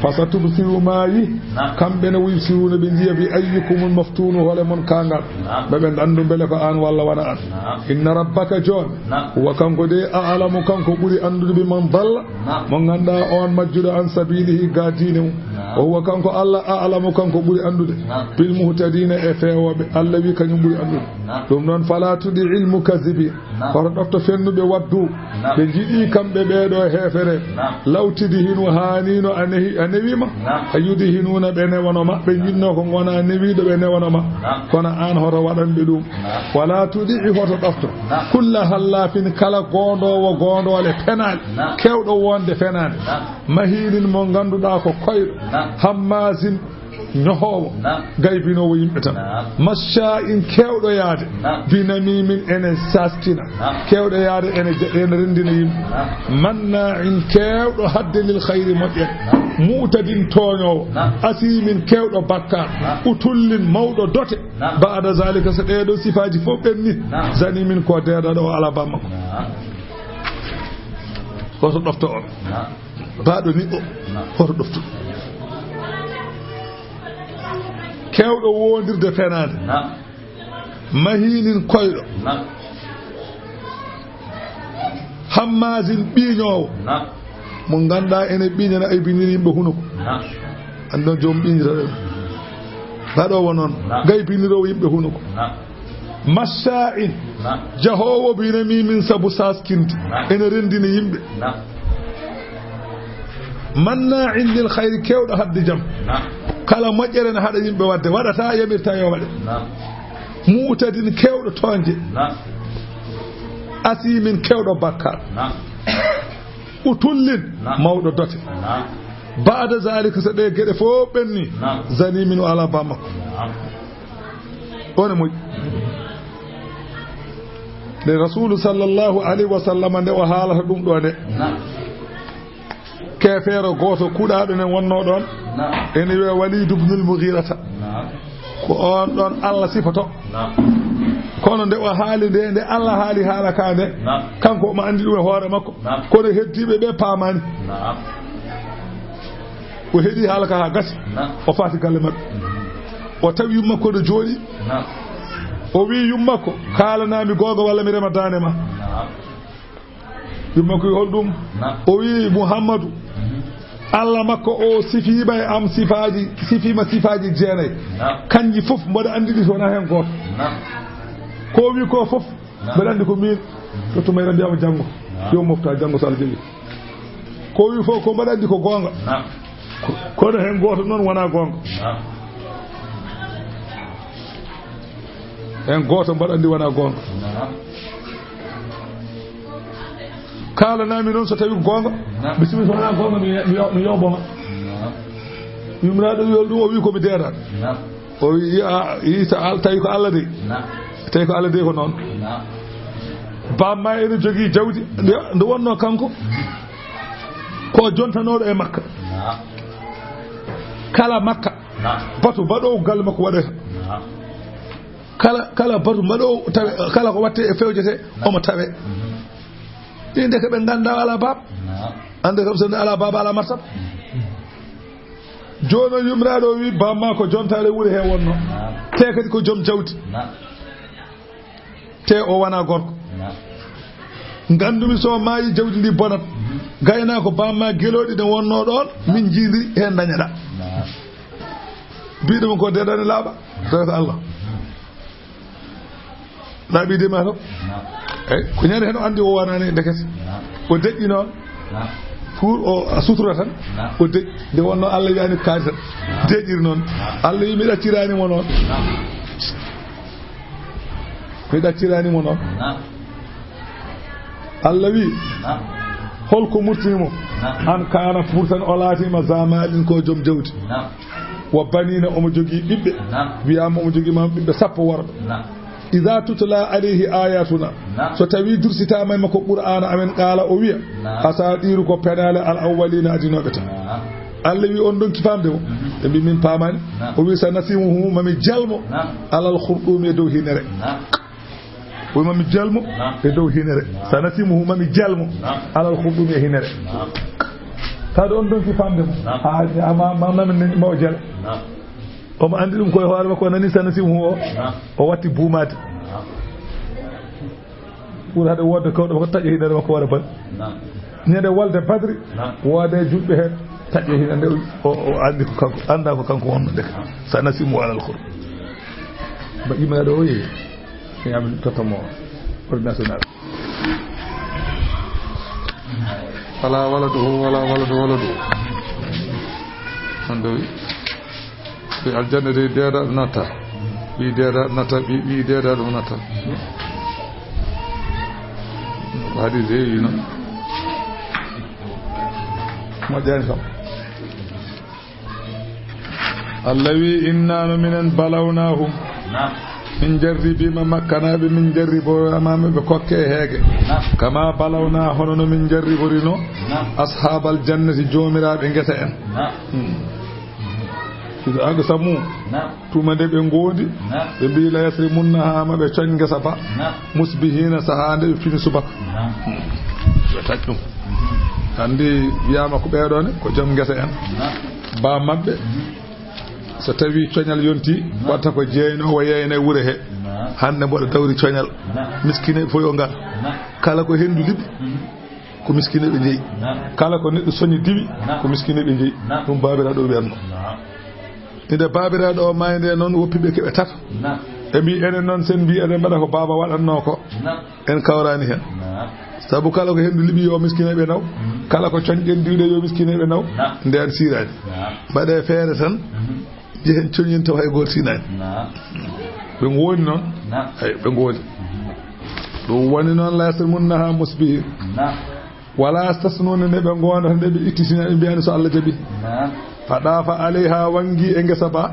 فستبصر, ma yii. Naam. Kamɓe ne, ويبصرون, ɓe njiya, بأيكم المفتون, hole mon kaangal. Naam. Ɓe ɓe anndu mbele ko aan walla wona aan. Naam. إن ربك, joom. Naam. هو, kanko de, أعلم, kanko ɓuri anndude, بمن ضل, Naam. Mo ngannduɗaa oon majjuɗo, عن سبيله, ga diine mum. Naam. وهو, kanko Allah, أعلم, kanko ɓuri anndude, Naam. بالمهتدين, e feewooɓe. Allah wi kañum ɓuri anndude. Naam. Ɗum noon, فلا تطع المكذبين. Naam. Hoto ɗofto fennuɓe waddu. Naam. Ɓe njiɗi kamɓe ɓeeɗo heefere. Naam. Lawtidi hino haanino a nehi-, a newi ma. Naam. A yudi hinuna ɓe newano ma. Ɓe njiɗno ko ngona newiɗo ɓe newano ma. Naam. Kono aan hoto waɗan ɓe ɗum. Naam. Wala tuɗi'i hoto ɗofto. Naam. Kulla hallafin kala goondoowo goondoole penaale. Naam. Kewɗo wonde fenaande. Naam. Mahiinin mo ngannduɗaa ko koyɗo. Naam. Hammaasin ñohoowo, Naam. Gaybinoowo yimɓe tan. Naam. Mashaa'in keewɗo yaade. Naam. Binamiimin ene saskina. Naam. Keewɗo yaade ene je-, ene renndina yimɓe. Naam. Mannaa'in keewɗo hadde lil khayri moƴƴere. Naam. Mu'tadin tooñoowo. Naam. Asiimin keewɗo bakkaar. Naam. Utullin mawɗo dote. Naam. Ba'da zaalika so ɗeeɗo sifaaji fof ɓenni. Naam. Zaniimin ko deedaɗo o alaa bammakko. Naam. Hoto ɗofto on. Naam. Baaɗo niɓɓo, Naam. Hoto ɗoftu. Keewɗo wondirde fenaande. Naam. Mahiinin koyɗo. Naam. Hammaasin ɓiiñoowo. Naam. Mo ngannduɗaa ene ɓiiñana, e biniri yimɓe hunuko. Naam. Anndon joom ɓiiñata ɗum. Baɗoowo noon. Naam. Gaybiniroowo yimɓe hunuko. Naam. Mashaa'in. Naam. Jahoowo binamiimin sabu saskinde. Naam. Ene renndina yimɓe. Naam. Mannaa'in lil khayri, keewɗo haɗde jam. Naam. Kala moƴƴere ne haɗa yimɓe waɗde, waɗata, yamirta yo waɗe. Naam. Mu'tadin, keewɗo tooñde. Naam. Asiimin, keewɗo bakkaar. Naam. Utullin, Naam. Mawɗo dote. Naam. Ba'da zaalika, so ɗee geɗe fof ɓenni, Naam. Zaniimin o alaa bammakko. Naam. One moƴƴi. Nde Rasuulu sallallahu alayhi wa sallam nde o haalata ɗum ɗo nde. Naam. Keefeero gooto kuuɗaaɗo ne wonnoo ɗoon. Naam. Ene wiyee Waliid ibnul Mughirata. Naam. Ko oon ɗoon Allah sifoto. Naam. Kono nde o haali nde, nde Allah haali haala ka nde, Naam. Kanko omo anndi ɗum e hoore makko. Naam. Kono heddiiɓe ɓe paamaani. Naam. O heɗii haala ka haa gasi. Naam. O faati galle maɓɓe. Mhm. O tawi yummakko ɗo jooɗi. Naam. O wi yummakko, "Kaalanaa mi goonga walla mi rema daande ma?" Naam. Yumma ko hol ɗum? O wi Muhammadu, Allah makko o sifiima e am sifaaji, sifiima sifaaji jeenayi. Kanji fof mboɗo anndi ɗi, so wonaa heen gooto. Ko o wi ko fof, mbeɗa anndi ko miin. To tuma e Rabbi am janngo. Yo mofta janngo so Allah jaɓi. Ko o wi fof ko mbaɗa anndi ko goonga. Ko-, kono heen gooto noon wonaa goonga. Heen gooto mbaɗa anndi wonaa goonga. Kaalanami noon so tawi ko goonga. Bisimilla, so wonaa goonga, mi, mi yo-, mi yooɓoma. Yumraaɗo wi hol ɗum, o wi ko mi deeɗaɗo. O wi, a, yi so Al-, tawi ko Allah de. Tawi ko Allah de ko noon. Bamma ene jogii jawdi nde, nde wonno kanko ko jontanooɗo e Makka. Kala Makka, batu mbaɗoowo galle makko waɗoyta. Kala, kala batu mbaɗoowo tawe, kala ko watte e fewjete, omo tawe. Ɗin de ko ɓe ngannda alaa baaba. Annde kam so alaa baaba, alaa martab. Jooni noon yumraaɗo o wi bamma ko jontaale wure he wonno. Te kadi ko joom jawdi. Te o wonaa gorko. Nganndumi so maayi jawdi ndi bonat. Gaynaako bamma gelooɗi ne wonno ɗoon, min njiidi heen dañaɗa. Mbiɗo mo ko deeɗani laaɓa. Tawi ko Allah. Laaɓi de ma kam. Eyi, ko ñande heen o anndi o wonani ndekete. O deƴƴi noon. Pour o a sutura tan. O deƴƴi. Nde wonno Allah wiyani ko kaari tan. Deƴƴiri noon. Allah wi mi ɗaccirani mo noon. Mi ɗaccirani mo noon. Allah wi, holko murtini mo? An kaana pour tan o laatima za malin ko joom jawdi. Wa banina, omo jogii ɓiɓɓe. Wiyama omo jogii ma ɓiɓɓe sappo worɓe. Iza tutla alayhi ayatuna. So tawi dursitama e makko Qur'ana amen, qala, o wiya, asatiru, ko penale al awwalina, adinooɓe tan. Allah wi on donki famde mo. Ɓe mbi min pamani. O wi sanasimuhu, mami jalmo. Alal khurdumi, e dow hinere. O wi mami jalmo e dow hinere. Sanasimuhu, mami jalmo. Alal khurdumi, e hinere. Taade on donki famde mo. Ha, ama, ma, ma, ma, ma o jal. Omo anndi ɗum koye hoore makko, o nani sanasimuhu o, o watti buumaade. Ɓuri hade wodde kawɗo ko taƴa hiɗere makko waɗa bal. Ñande walde Badri, wode juɓɓe heen taƴa hiɗere nde o, o anndi ko kanko, annda ko kanko wonno nde. Sanasimuhu alal khur. Ba imaɗo o yehi. E amin tottamo ordinational. Wala waladuhu, wala waladu waladuhu. Hande wi, wi aljanna de deeɗa ɗum natta. Wi deeɗa ɗum natta, wi, wi deeɗa ɗum natta. Ko hadis de wi noon. Moƴƴani kam. Allah wi, inna no minen balawnahum. Min jarribiima Makkanaaɓe, min jarriboyama ɓe kokke e heege. Kama balawna, hono no min jarriborino. Ashaabal jannati, joomiraaɓe ngesa en. Hmm. Iza aqsamu. Tuma nde ɓe ngondi, ɓe mbi la yasrimunnaha, ma ɓe coñ ngesa ba. Musbihina, saha nde ɓe fini subaka. Hmm. Ɓe taƴ ɗum. Andi wiyama ko ɓeɗo ne, ko joom ngesa en. Ba maɓɓe, so tawi coñal yonti, watta ko jeynowo yeyna e wure he. Hande mboɗo dawri coñal. Miskineɓe fof yo ngar. Kala ko hendu liɓi, ko miskineɓe jeeyi. Kala ko neɗɗo soñi diwi, ko miskineɓe jeeyi. Ɗum babiraɗo o wiyatno. Inde babiraɗo o maayde noon, woppiɓe keɓe tato. Ɓe mbi enen noon, sen mbi eɗen mbaɗa ko baaba waɗatno ko. En kawrani hen. Sabu kala ko hendu liɓi yo miskineɓe naw. Kala ko coñɗen diwɗe yo miskineɓe naw. Nde an sirani. Mbaɗe feere tan. Jehen coñin taw hay goto sinani. Ɓe ngoni noon. Ay, ɓe ngoni. Ɗum woni noon, la yasrimunnaha musbihin. Wala yastasnuna, nde ɓe ngondata, nde ɓe ittitina, ɓe mbiyani so Allah jaɓi. Fa dafa alayha, wangi e ngesa ba.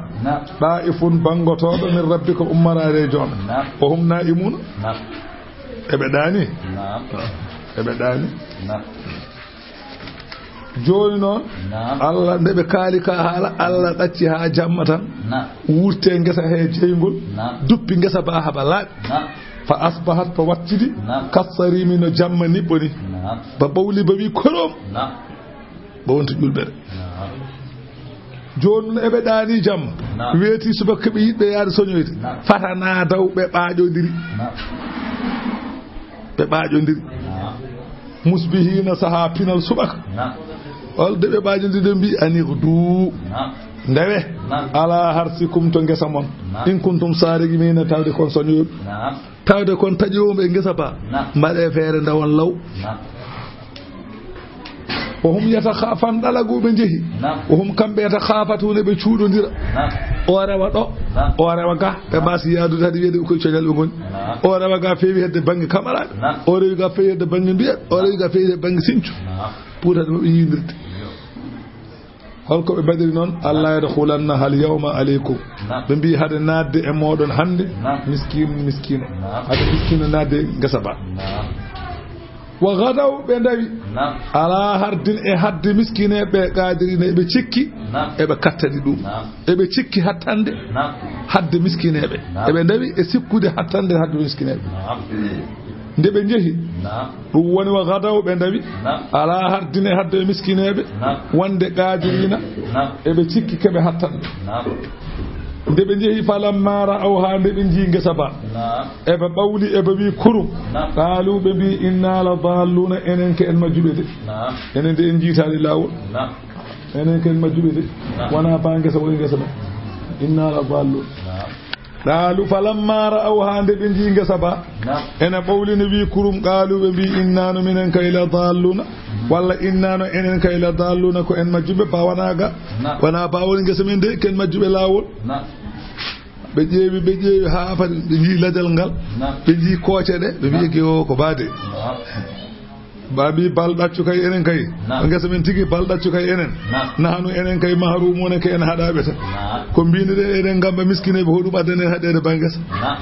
Da'ifun, bangotoɗo, min rabbika, ummorade e joom. Wa hum na'imuna. Eɓe ɗaani. Eɓe ɗaani. Jooni noon, Allah, nde ɓe kaali ka haala, Allah ɗacci haa jamma tan. Wurte ngesa he jeyngol. Duppi ngesa ba haba laaɓi. Fa asbahat, to wattidi. Kassarimi, no jamma niɓɓo ni. Ba ɓawli, ba wi korom. Ba wonti ƴulɓere. Jooni noon eɓe ɗaani jamma. Weeti subaka ɓe yiɗɓe yaade soñoyde. Fata na daw ɓe ɓaaƴodiri. Ɓe ɓaaƴondiri. Naam. Musbihiina, sahaa pinal suɓaka. Naam. Holde ɓe ɓaaƴondiri, ɓe mbi, "Anighdu." Naam. Ndewe. Naam. "Ala harsikum," to ngesa mon. Naam. "In kuntum saariqiina," tawde kon soñoyooɓe. Naam. Tawde kon taƴooɓe ngesa ba. Naam. Mbaɗe feere ndawon law. Naam. "Wa hum yatakha-," fan ɗalagu ɓe njehi. Naam. "Wa hum," kamɓe, "yatakhafatuuna," ɓe cuuɗondira. Naam. O rewa ɗo, naam, o rewa ga, ɓe mbasi yaadude hade wiyede ko coñal ɓe ngoni. Naam. O rewa ga feewi hedde bannge kamaraaɓe. Naam. O rewi ga feewi hedde bannge mbiye, o rewi ga feewi hedde bannge sincu. Naam. Pour hade maɓɓe yiindirde. Holko ɓe mbaɗiri noon? "Alla yadkhulannaha al-yawma alaykum." Naam. Ɓe mbi hade naatde e mooɗon hannde, naam, miskiin, miskiino. Naam. Hade miskiino naatde ngesa ba. Naam. "Wa ghadaw," ɓe ndawi. Naam. "Ala hardin," e hadde miskineeɓe, qaadiriina, eɓe cikki, naam, eɓe kattani ɗum. Naam. Eɓe cikki hattande, naam, hadde miskineeɓe. Naam. Eɓe ndawi e sikkude hattande hadde miskineeɓe. Naam. Nde ɓe njehi, naam, ɗum woni "wa ghadaw," ɓe ndawi. Naam. "Ala hardin," e hadde miskineeɓe, naam, wonde qaadiriina, naam, eɓe cikki keɓe hattande. Naam. Nde ɓe njehi, "falamma ra'awha," nde ɓe njii ngesa ba. Naam. Eɓe ɓawli, eɓe wi kurum. Naam. "Qaalu," ɓe mbi, "inna la daalluuna," enen ko en majjuɓe de. Naam. Enen de en jiitaali laawol. Naam. Enen ko en majjuɓe de. Naam. Wonaa ba ngesa woni ngesa ba. "Inna la daalluun." Naam. "Qaalu," falamma ra'awha, nde ɓe njii ngesa ba. Naam. Ene ɓawlini wi kurum, "qaalu," ɓe mbi, "inna no minen kay la daalluuna." Walla, "Inna no enen kay la daalluuna," ko en majjuɓe, ba wonaa ga. Naam. Wonaa ba woni ngesa men de, ko en majjuɓe laawol. Naam. Ɓe ƴeewi, ɓe ƴeewi haa fadi, ɓe njii lajal ngal, naam, ɓe njii kooce ɗe, ɓe mbi, naam, "Ege o ko baade." Naam. Ba mbi, "Bal ɗaccu kay enen kay." Naam. Ko ngesa men tigi, bal ɗaccu kay enen. Naam. Nahanu enen kay mahrumuuna, ko en haɗaaɓe tan. Naam. Ko mbini ɗen eɗen ngamba miskineeɓe, hoɗum addani en haɗeede ba ngesa? Naam.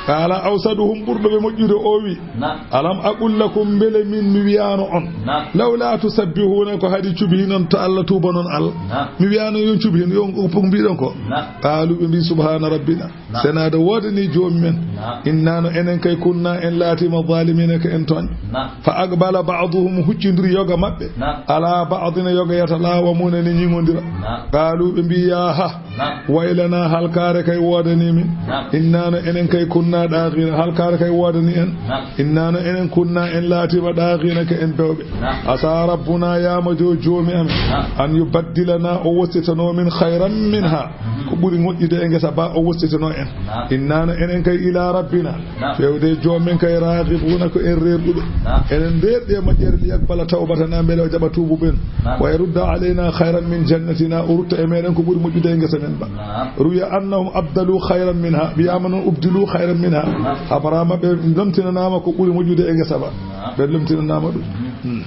Qaala awsaduhum, ɓurɗo ɓe moƴƴude o wi, naam, "Alam aqul lakum, mbele min mi wiyaano on, naam, lawla tusabbihuuna, ko haɗi cubihinon to Allah, tuubanon Allah?" Naam. Mi wiyaano yon cubihin, yon ko mbiɗon ko? Naam. Qaalu, ɓe mbi, "Subhaana rabbina." Naam. Senaade woodani joomi men. Naam. Inna no enen kay kunna en laatiima zaalimiina ko en tooñ. Naam. Fa aqbala ba'duhum, huccindiri yoga maɓɓe. Naam. Ala ba'din, yoga yatalawamuuna ne ñiŋondira. Naam. Qaalu, ɓe mbi, "Yaa ha." Naam. Waylana, halkaare kay woodani min. Naam. Inna no enen kay kunna ɗaaxiina, halkaare kay woodani en. Naam. Inna no enen kunna en laatiima ɗaaxiina ko en bewɓe. Naam. Asa rabbuna, yaama jo joomi amen. Naam. An yubaddilana, o wostitano min khayran minha. Mhm. Ko ɓuri moƴƴude e ngesa ba o wostitano en. Naam. Inna no enen kay ila rabbina. Naam. Fewde joomi men kay raaxibuuna ko en reerɗuɓe. Naam. Enen ndeerɗi e moƴƴere li yaqbala tawbatana mbele o jaɓa tuubu men. Naam. Wa yarudda alayna khayran min jannatina, o rutta e meɗen ko ɓuri moƴƴude e ngesa men ba. Naam. Ruwiya annahum abdalu khayran minha, wiyaama noon ubdilu khayran minha. Naam. Habaraama ɓe lomtinanaama ko ɓuri moƴƴude e ngesa ba. Naam. Ɓe lomtinanaama ɗum. Hmm. Hmm.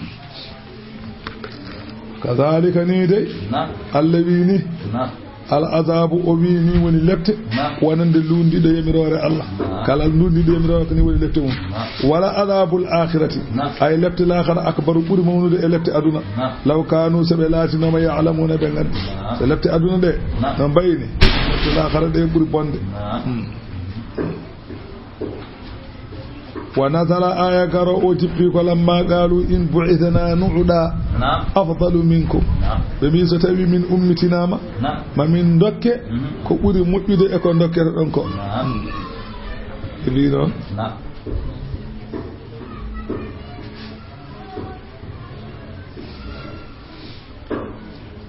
Kadhalika ni dey. Naam. Allah wi ni. Naam. Al azabu, o wi ni woni lepte. Naam. Wonande lundiɗo yamiroore Allah. Naam. Kala lundiɗo yamiroore ko ni woni lepte mum. Naam. Wala azabul akhirati. Naam. Ay lepte laakhara akbaru ɓuri mawnude e lepte aduna. Naam. Law kanu, so ɓe laatinooma, ya'lamuna, ɓe nganndi. Naam. So lepte aduna ɗe, naam, no mbayni, lepte laakhara ɗe ɓuri bonde. Naam. Hmm. Wa nazala, aya garo o jippi ko lamma qaalu in bu'ithna nu'uda, naam, afdalu minkum. Naam. Ɓe mbi so tawi min ummitinaama, naam, ma min dokke, mhm, ko ɓuri moƴƴude e ko dokkere ɗon ko. Naam. Hmm. Ɓe mbi noon. Naam.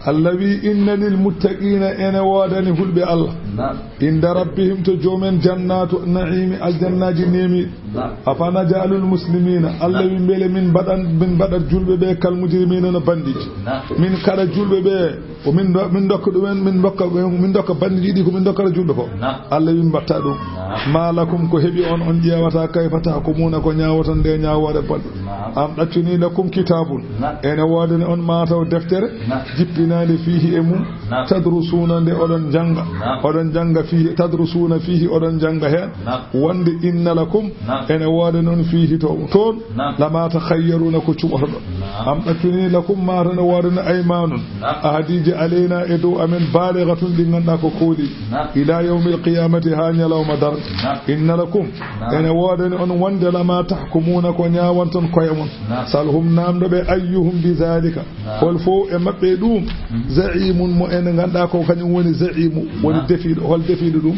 Allah wi, "Inna lil muttaqiina, ene woodani hulɓe Allah. Naam. Inda rabbihim, to joomen, jannaatu na'iimi, aljannaaji neemiiɗi. Naam. Afa naj'alul muslimiina?" Allah, naam, wi, "Mbele min mbaɗan, min mbaɗat julɓe ɓe kal mujrimiina no bandiiji? Naam. Min kaɗa julɓe ɓe, ko min do-, min dokka ɗumen, min dokka, min dokka bandiiji ɗi ko min dokkata julɓe ko?" Naam. Allah wi, "Mbatta ɗum." Naam. "Ma lakum, ko heɓi on, on ƴeewata, kayfa tahkumuuna, ko ñaawoton nde ñaawoore bonde?" Naam. Am ɗaccuni lakum kitaabun. Naam. Ene woodani on mataw deftere, naam, jippinaande fiihi e mum, naam, tadrusuuna nde oɗon njannga. Naam. Oɗon njannga fiihi, tadrusuuna fiihi, oɗon njannga heen. Naam. Wonde inna lakum, naam, ene woodani on fiihi to, toon, naam, lama takhayyaruuna ko cuɓotoɗon. Am ɗaccunii lakum, maa tan e woodani aymaanun, ahadiiji aleyna e dow amen, baaligatun ɗi ngannduɗaa ko kooli, ilaa yawmil qiyaamati haa ñalawma darnga. Inna lakum, ene woodani on wonde, lamaa tahkumuuna ko ñaawanton koye mon. Salhum, naamndo ɓe, ayyuhum bi zaalika, hol fof e maɓɓe ɗum, za'imun mo ene ngannduɗaa ko kañum woni za'imu, woni defiiɗo, hol defiiɗo ɗum.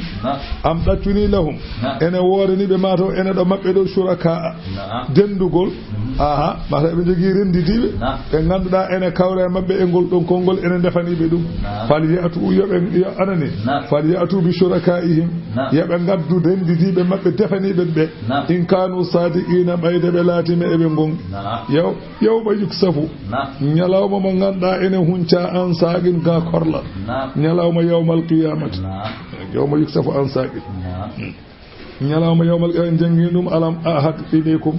Am ɗaccunii lahum, ene woodani ɓe maa taw ene ɗo maɓɓe ɗo shurakaa, denndugol. Aha, mata eɓe njogii renndidiiɓe ɓe ngannduɗaa ene kawra e maɓɓe e ngol ɗon konngol, ene ndefanii ɓe ɗum. Fal ya'tu, yo ɓe, yo anani. Fal ya'tu bi shurakaa'ihim, yo ɓe ngaddu renndidiiɓe maɓɓe defaniiɓe ɓe, in kaanu saadiqiina, ɓayde ɓe laatiima eɓe ngonɗi. Yow, yawma yuksafu, ñalawma mo ngannduɗaa ene huncaa an saaqin ga korlal. Ñalawma yawmal qiyaamati. Yawma yuksafu an saaqin. Ñalawma yawmal qiyaamati, en janngi ɗum, alam ahad ilaykum,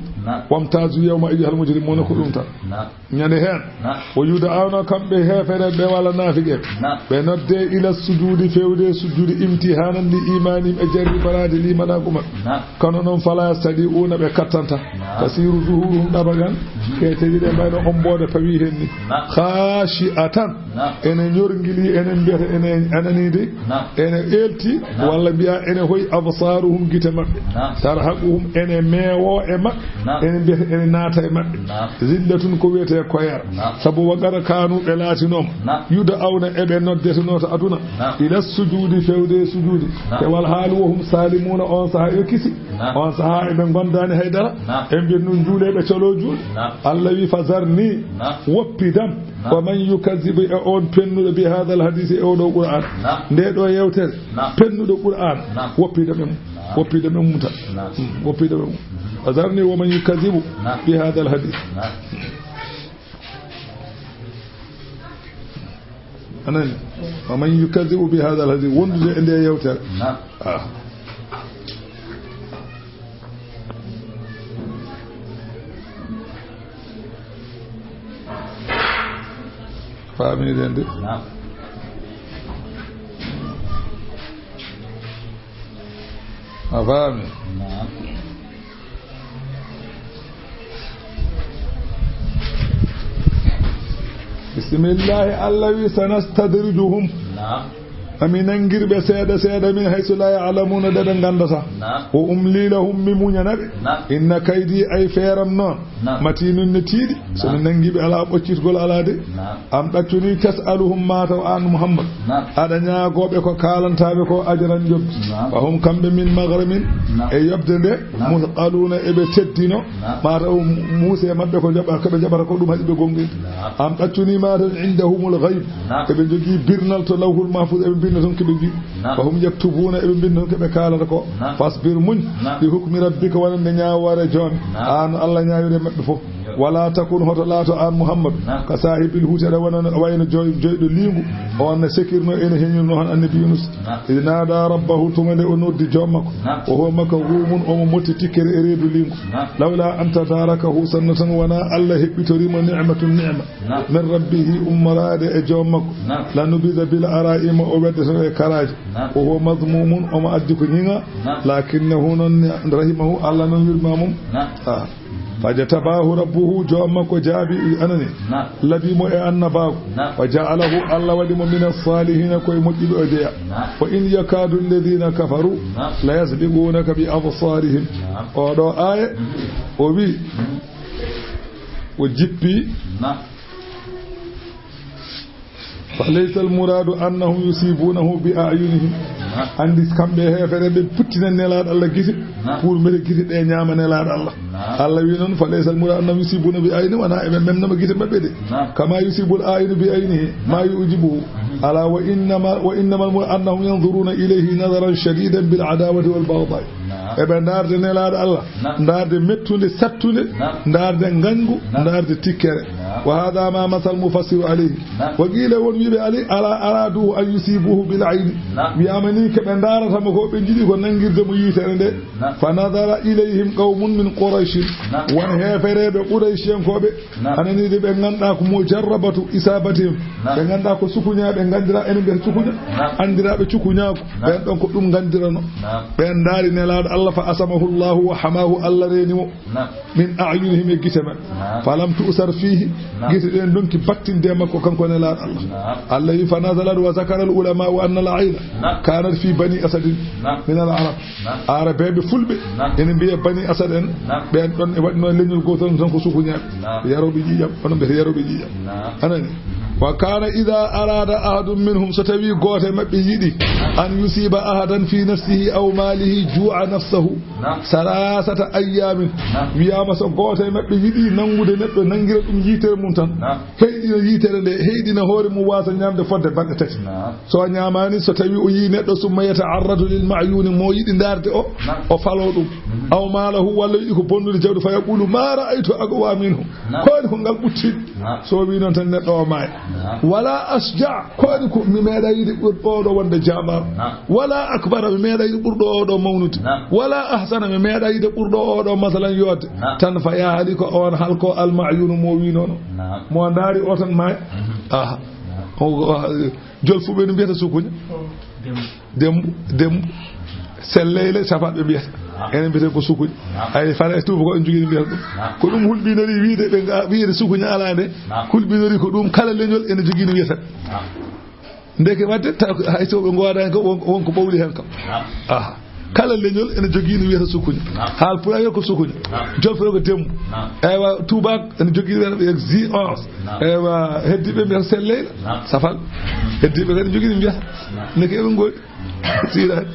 wamtazu yawma ayyuhal mujrimuuna, ko ɗum tan. Ñande heen, o yuda'awna, kamɓe heefereɓe walla naafiqe, ɓe nodde ila sujuudi, fewde sujuudi, imtihaanan li imaanihim, e jarribanaade liimanaagu maɓɓe. Kono noon, fala yastadi'uuna, ɓe kattanta. Tasiru zuhuruhum, ɗabagan, ke tedi ɗe mbayno omboode pawi heen ni. Khashi'atan, ene ñorngili, ene mbiyata, ene ananide, ene eelti, walla mbiya ene hoyi, absaruhum, gite maɓɓe, tarhaquhum, ene meewo e maɓɓe, ene mbiyata ene naata e maɓɓe, zillatun, ko wiyetee koyere. Sabu wa qad kaanu, ɓe laatinooma, yuda'awna, eɓe noddetenoo to aduna, ila sujuudi, fewde e sujuudi, te wal haalu wa hum salimuuna, on sahaa yo kisi, on sahaa eɓe ngondaani hay dara, en mbiyat nun juulee ɓe coloo juuɗe. Allah wi, fazarni, woppidam, wa man yukazzibu, e on pennuɗo, bi hadal hadisi, e oɗo Qur'an, nde ɗo yewtere, pennuɗo Qur'an, woppidam e mum, woppidam e mum tan. Hmm, woppidam e mum. Fazarni wa man yukazzibu bi hadal hadisi. Anani, wa man yukazzibu bi hadal hadisi, wondude e nde yewtere. Ah. Faamiɗen de. Naam. A faami? Naam. Bismillahi, Allah wi, sanastadrijuhum. Naam. Ami nangir ɓe seeɗa seeɗa min haysu la ya'lamuna, ɗe ɓe ngandata. Naam. Wa umli lahum, mi muñana ɓe. Naam. Inna kaydi, ay feeram noon. Naam. Matinun, ne tiiɗi. Naam. So mi nangi ɓe, alaa ɓoccitgol, alaa de. Naam. Am ɗaccuni tas'aluhum, mataw an Muhammad. Naam. Aɗa ñaagooɓe ko kaalantaɓe ko, ajran, jobdi. Naam. Fa hum, kamɓe, min maghramin, naam, e yobde nde, naam, musqaluna, eɓe teddino. Naam. Mataw muuse maɓɓe ko jaɓa, ko ɓe jaɓata ko ɗum haɗi ɓe gonɗinde. Naam. Am ɗaccuni mataw indahumul ghaib. Naam. Eɓe njogii birnal to Lawhul Mahfuz, eɓe mbinna toon ko ɓe njiɗi. Naam. Fa hum yaktubuna, eɓe mbinna toon ko ɓe kaalata ko. Naam. Fasbir, muñ. Naam. Li hukmi rabbika, wonande ñaawoore Joomi. Naam. Aan Allah ñaawiri maɓɓe fof. Naam. Wala takun, hoto laato aan Muhammad. Naam. Ka saahibil huuti, aɗa wona no, wayno joy-, joyɗo liingu. Naam. On ne sekirno, ene heñirno hon Annabi Yunus. Naam. Id naada rabbahu, tuma nde o noddi Joom makko. Naam. Wa huwa makdhumun, omo motti tikkere e reedu liingu. Naam. Lawla an tadarakahu, sanno tan wona Allah heɓɓitoriimo ni'matun, ni'ma. Naam. Min rabbihi, ummoraade e Joom makko. Naam. Lanubida bil ara'i, mo o weddoto e karaaji. Naam. Wa huwa madhmumun, omo addi ko ñiŋa. Naam. Lakinnahu, noon ne, rahimahu, Allah noon yurmaamum. Naam. Ah. Fajtabahu rabbuhu, Joom makko jaabi, anani. Naam. Labi mo e annabaaku. Naam. Wa ja'alahu, Allah waɗi mo mina salihina, ko e moƴƴuɓe o jeya. Naam. Wa in yakadu alladhina kafaru, naam, la yasbiqunaka bi absarihim. Naam. Oɗo aaya, mhm, o wi, mhm, o jippi. Naam. Fa laysa al muradu annahum yusibunahu bi a'yunihim. Naam. Anndi kamɓe heefereɓe puttina Nelaaɗo Allah gite, naam, pour mbete gite ɗe ñaama Nelaaɗo Allah. Naam. Allah wi noon, fa laysa al muradu annahum yusibuna bi a'yunihim, wona eɓe memnama gite maɓɓe de. Naam. Kama yusibul a'yunu bi a'yunihi, ma yu'jibuhu. Mhm. Ala wa innama, wa innama al muradu annahum yanzuruna ilayhi nazaran shadidan bil adawati wal baghdai. Naam. Eɓe ndaarde Nelaaɗo Allah, naam, ndaarde mettunde, sattunde, naam, ndaarde ngañgu, naam, ndaarde tikkere. Naam. Wa hadha ma masal mufassiru alayhi. Naam. Wa qila, won wiiɓe ali, ala aradu an yusibuhu bil ayni. Naam. Wiyaama ni ko ɓe ndaarata mo ko, ɓe njiɗi ko nangirde mo yiitere nde. Naam. Fa nadara ilayhim qawmun min Qurayshin. Naam. Won heefereɓe Qurayshiyankooɓe. Naam. Anani de ɓe ngannduɗaa ko mujarrabatu isabatihim. Naam. Ɓe ngannduɗaa ko sukuñaaɓe, nganndiraa enen mbiyata sukuña. Naam. Anndiraaɓe cukuñaaku. Naam. Ɓen ɗon ko ɗum nganndirano. Naam. Ɓen ndaari Nelaaɗo Allah, fa asamahu Allahu wa hamahu, Allah reeni mo. Naam. Min a'yunihim, e gite maɓɓe. Naam. Falam tu'sar fihi, Naam. Gite ɗen ndonki battinde e makko, kanko Nelaaɗo Allah. Naam. Allah wi, "Fa nazalat wa zakara al ulama wa anna al ayna Naam. kanat fi bani asadin Naam. min al arab." Naam. Arabeeɓe fulɓe Naam. ene mbiya bani asad en, Naam. ɓen ɗon e waɗno leñol gootol tan ko sukuñaaɓe. Naam. Yarooɓe ƴiiƴam, onon mbiyata yarooɓe ƴiiƴam. Naam. Anani? Mhm. "Wa kana idha arada ahadun minhum," so tawi gooto e maɓɓe yiɗi, Naam. "an yusiba ahadan fi nafsihi aw malihi ju'a nafsahu." Naam. Salasata ayyamin. Naam. Wiyaama so gooto e maɓɓe yiɗi nanngude neɗɗo, nanngira ɗum yitere mum tan. Naam. Heyɗina yitere nde, heyɗina hoore mum waasa ñaamde fodde balɗe tati. Naam. So a ñaamaani, so tawi o yii neɗɗo, summa yata'arradu lil ma'yuni, mo yiɗi ndaarde o, Naam. o falo ɗum. Mhm. Aw maalahu, walla yiɗi ko bonnude jawdi, fa yaqulu, "Ma ra'aytu aqwa minhu." Naam. Ko waɗi ko ngal ɓutti. Naam. So o wii noon tan neɗɗo o maaya. Naam. Wala asja, ko waɗi ko mi meeɗa yiide ɓurɗo oɗo wonde jaamaaɗo. Naam. Wala akbara, mi meeɗa yiide ɓurɗo oɗo mawnude. Naam. Wala ahsana, mi meeɗa yiide ɓurɗo oɗo masalan yoode. Naam. Tan fa yahalika, on halko al ma'yunu mo wii noon. Naam. Mo ndaari o tan maaya. Mhm. Aha. Naam. O, o, jolfuɓe no mbiyata sukuña. Dembo. Dembo, dembo. Selleyle, safaɓe mbiyata. Naam. Enen mbiyata ko sukuña. Naam. Ay, fara e tuuba ko en jogii no mbiyata ɗum. Naam. Ko ɗum hulɓinori wiide ɓe nga-, wiide sukuña alaa nde. Naam. Hulɓinori ko ɗum kala leñol ene jogii no wiyata. Naam. Ndeke waɗde ta-, hay so ɓe ngoodani ko won, won ko ɓawli heen kam. Naam. Aha. Kala leñol ene jogii no wiyata sukuña. Naam. Haal pulaar ko sukuña. Naam. Jolfe ko dembo. Naam. Eywa, tuubaak ene jogii no wiyata zi onze. Naam. Eywa, heddiiɓe mbiyata selleyle. Naam. Safal. Heddiiɓe kadi jogii no mbiyata. Naam. Ndeke eɓe ngoodi. Siiraani.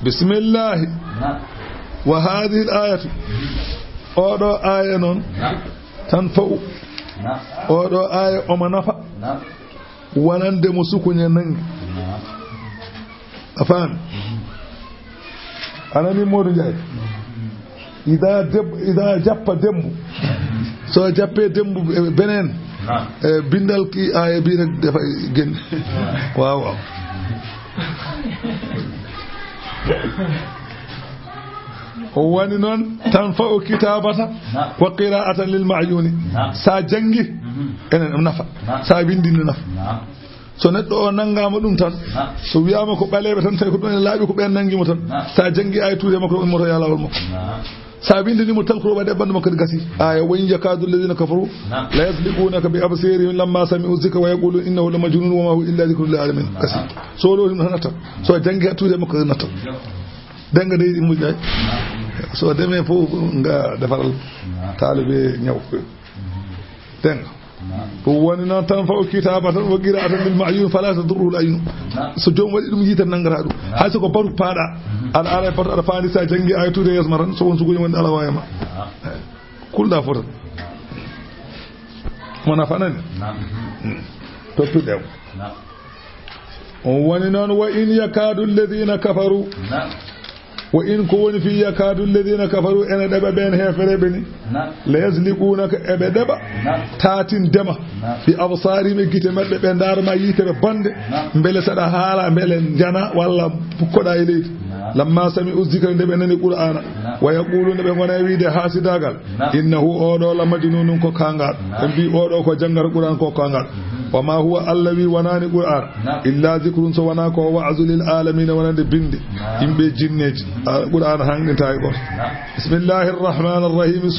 Bismillahi. Naam. Wa hadhihi al-ayatu. Oɗo aaya noon. Naam. Tanfa'u. Naam. Oɗo aaya omo nafa. Naam. Wonande mo sukuña nangi. Naam. A faami? A nani Modou Ndiaye? Ida deb-, ida jappa dembu. So jappe dembu, e, benen. Naam. E, bindal ki, a, e, bi rek defa gel. Waaw, waaw. O woni noon, tanfa'u kitabata Naam. wa qira'atan lil ma'yuni. Naam. Sa jangi, Mhm. enen ɗum nafa. Naam. Sa windi no nafa. Naam. So neɗɗo o nanngaama ɗum tan, Naam. so wiyaama ko ɓaleeɓe tan, tawi ko ɗum ene laaɓi, ko ɓeen nanngi mo tan. Naam. So a janngii aaya tuuti e makko, o ummoto yaa laawol makko. Naam. So a winndanii mo talkuro waɗi e ɓanndu makko, kadi gasi. Aaya, "Wa in yakaadu alladhiina kafaru Naam. la yuzliquunaka bi absaarihim lammaa sami'u dhikra wa yaquuluuna innahu la majnuun wa maa huwa illaa dhikrun lil aalamiin." Gasi. Naam. So o ɗo ɗum tan nattat. So a janngii haa tuuti e makko, kadi nattat. Dennga dey ɗi moƴƴaay. Naam. So a demee fof nga defaral Naam. taalibe ñaw. Dennga. Naam. Ɗum woni noon tan, fa o kitaaba tan, wa qira'a tan bil ma'yun, fala tadurruhu al aynu. Naam. So joom waɗi ɗum, yiite nanngata ɗum. Naam. Hay so ko baru paaɗa, Mhm. aɗa ara e bato, aɗa faandi, so a janngi aaya tuuti e yeeso ma tan, so won sukuña wonde alaa waawi ma. Naam. Kulɗa fof tan. Mo nafanani. Naam. Mm. Tottude mo. Naam. On woni noon, wa in yakaadu alladhiina kafaru. Naam. Wa in ko woni fii yakaadu alladhiina kafaru, ene ɗeɓa ɓeen heefereɓe ni. Naam. La yuzliquunaka, eɓe ɗeɓa. Naam. Taatindema. Naam. Bi absaarihim, e gite maɓɓe, ɓe ndaarma yiitere bonde. Naam. Mbele saɗa haala, mbele njana, walla pukkoɗa e leydi. Naam. Lammaa sami'u dhikra, nde ɓe nani Qur'aana. Naam. Wa yaquuluuna, ɓe ngona e wiide haasidaagal. Naam. Innahu, oɗo la majnuunun, ko kaangal. Naam. Ɓe mbii oɗo ko janngata Qur'aan ko kaangal. Mhm. Wa maa huwa, Allah wi wonaani Qur'aan. Naam. Illaa dhikrun, so wonaa ko wa'zu lil aalamiina, wonande bimbi. Naam. Yimɓe jinneeji. A, Qur'aan hanɗinta e gooto. Naam. Bismillahir Rahmaanir Rahiim.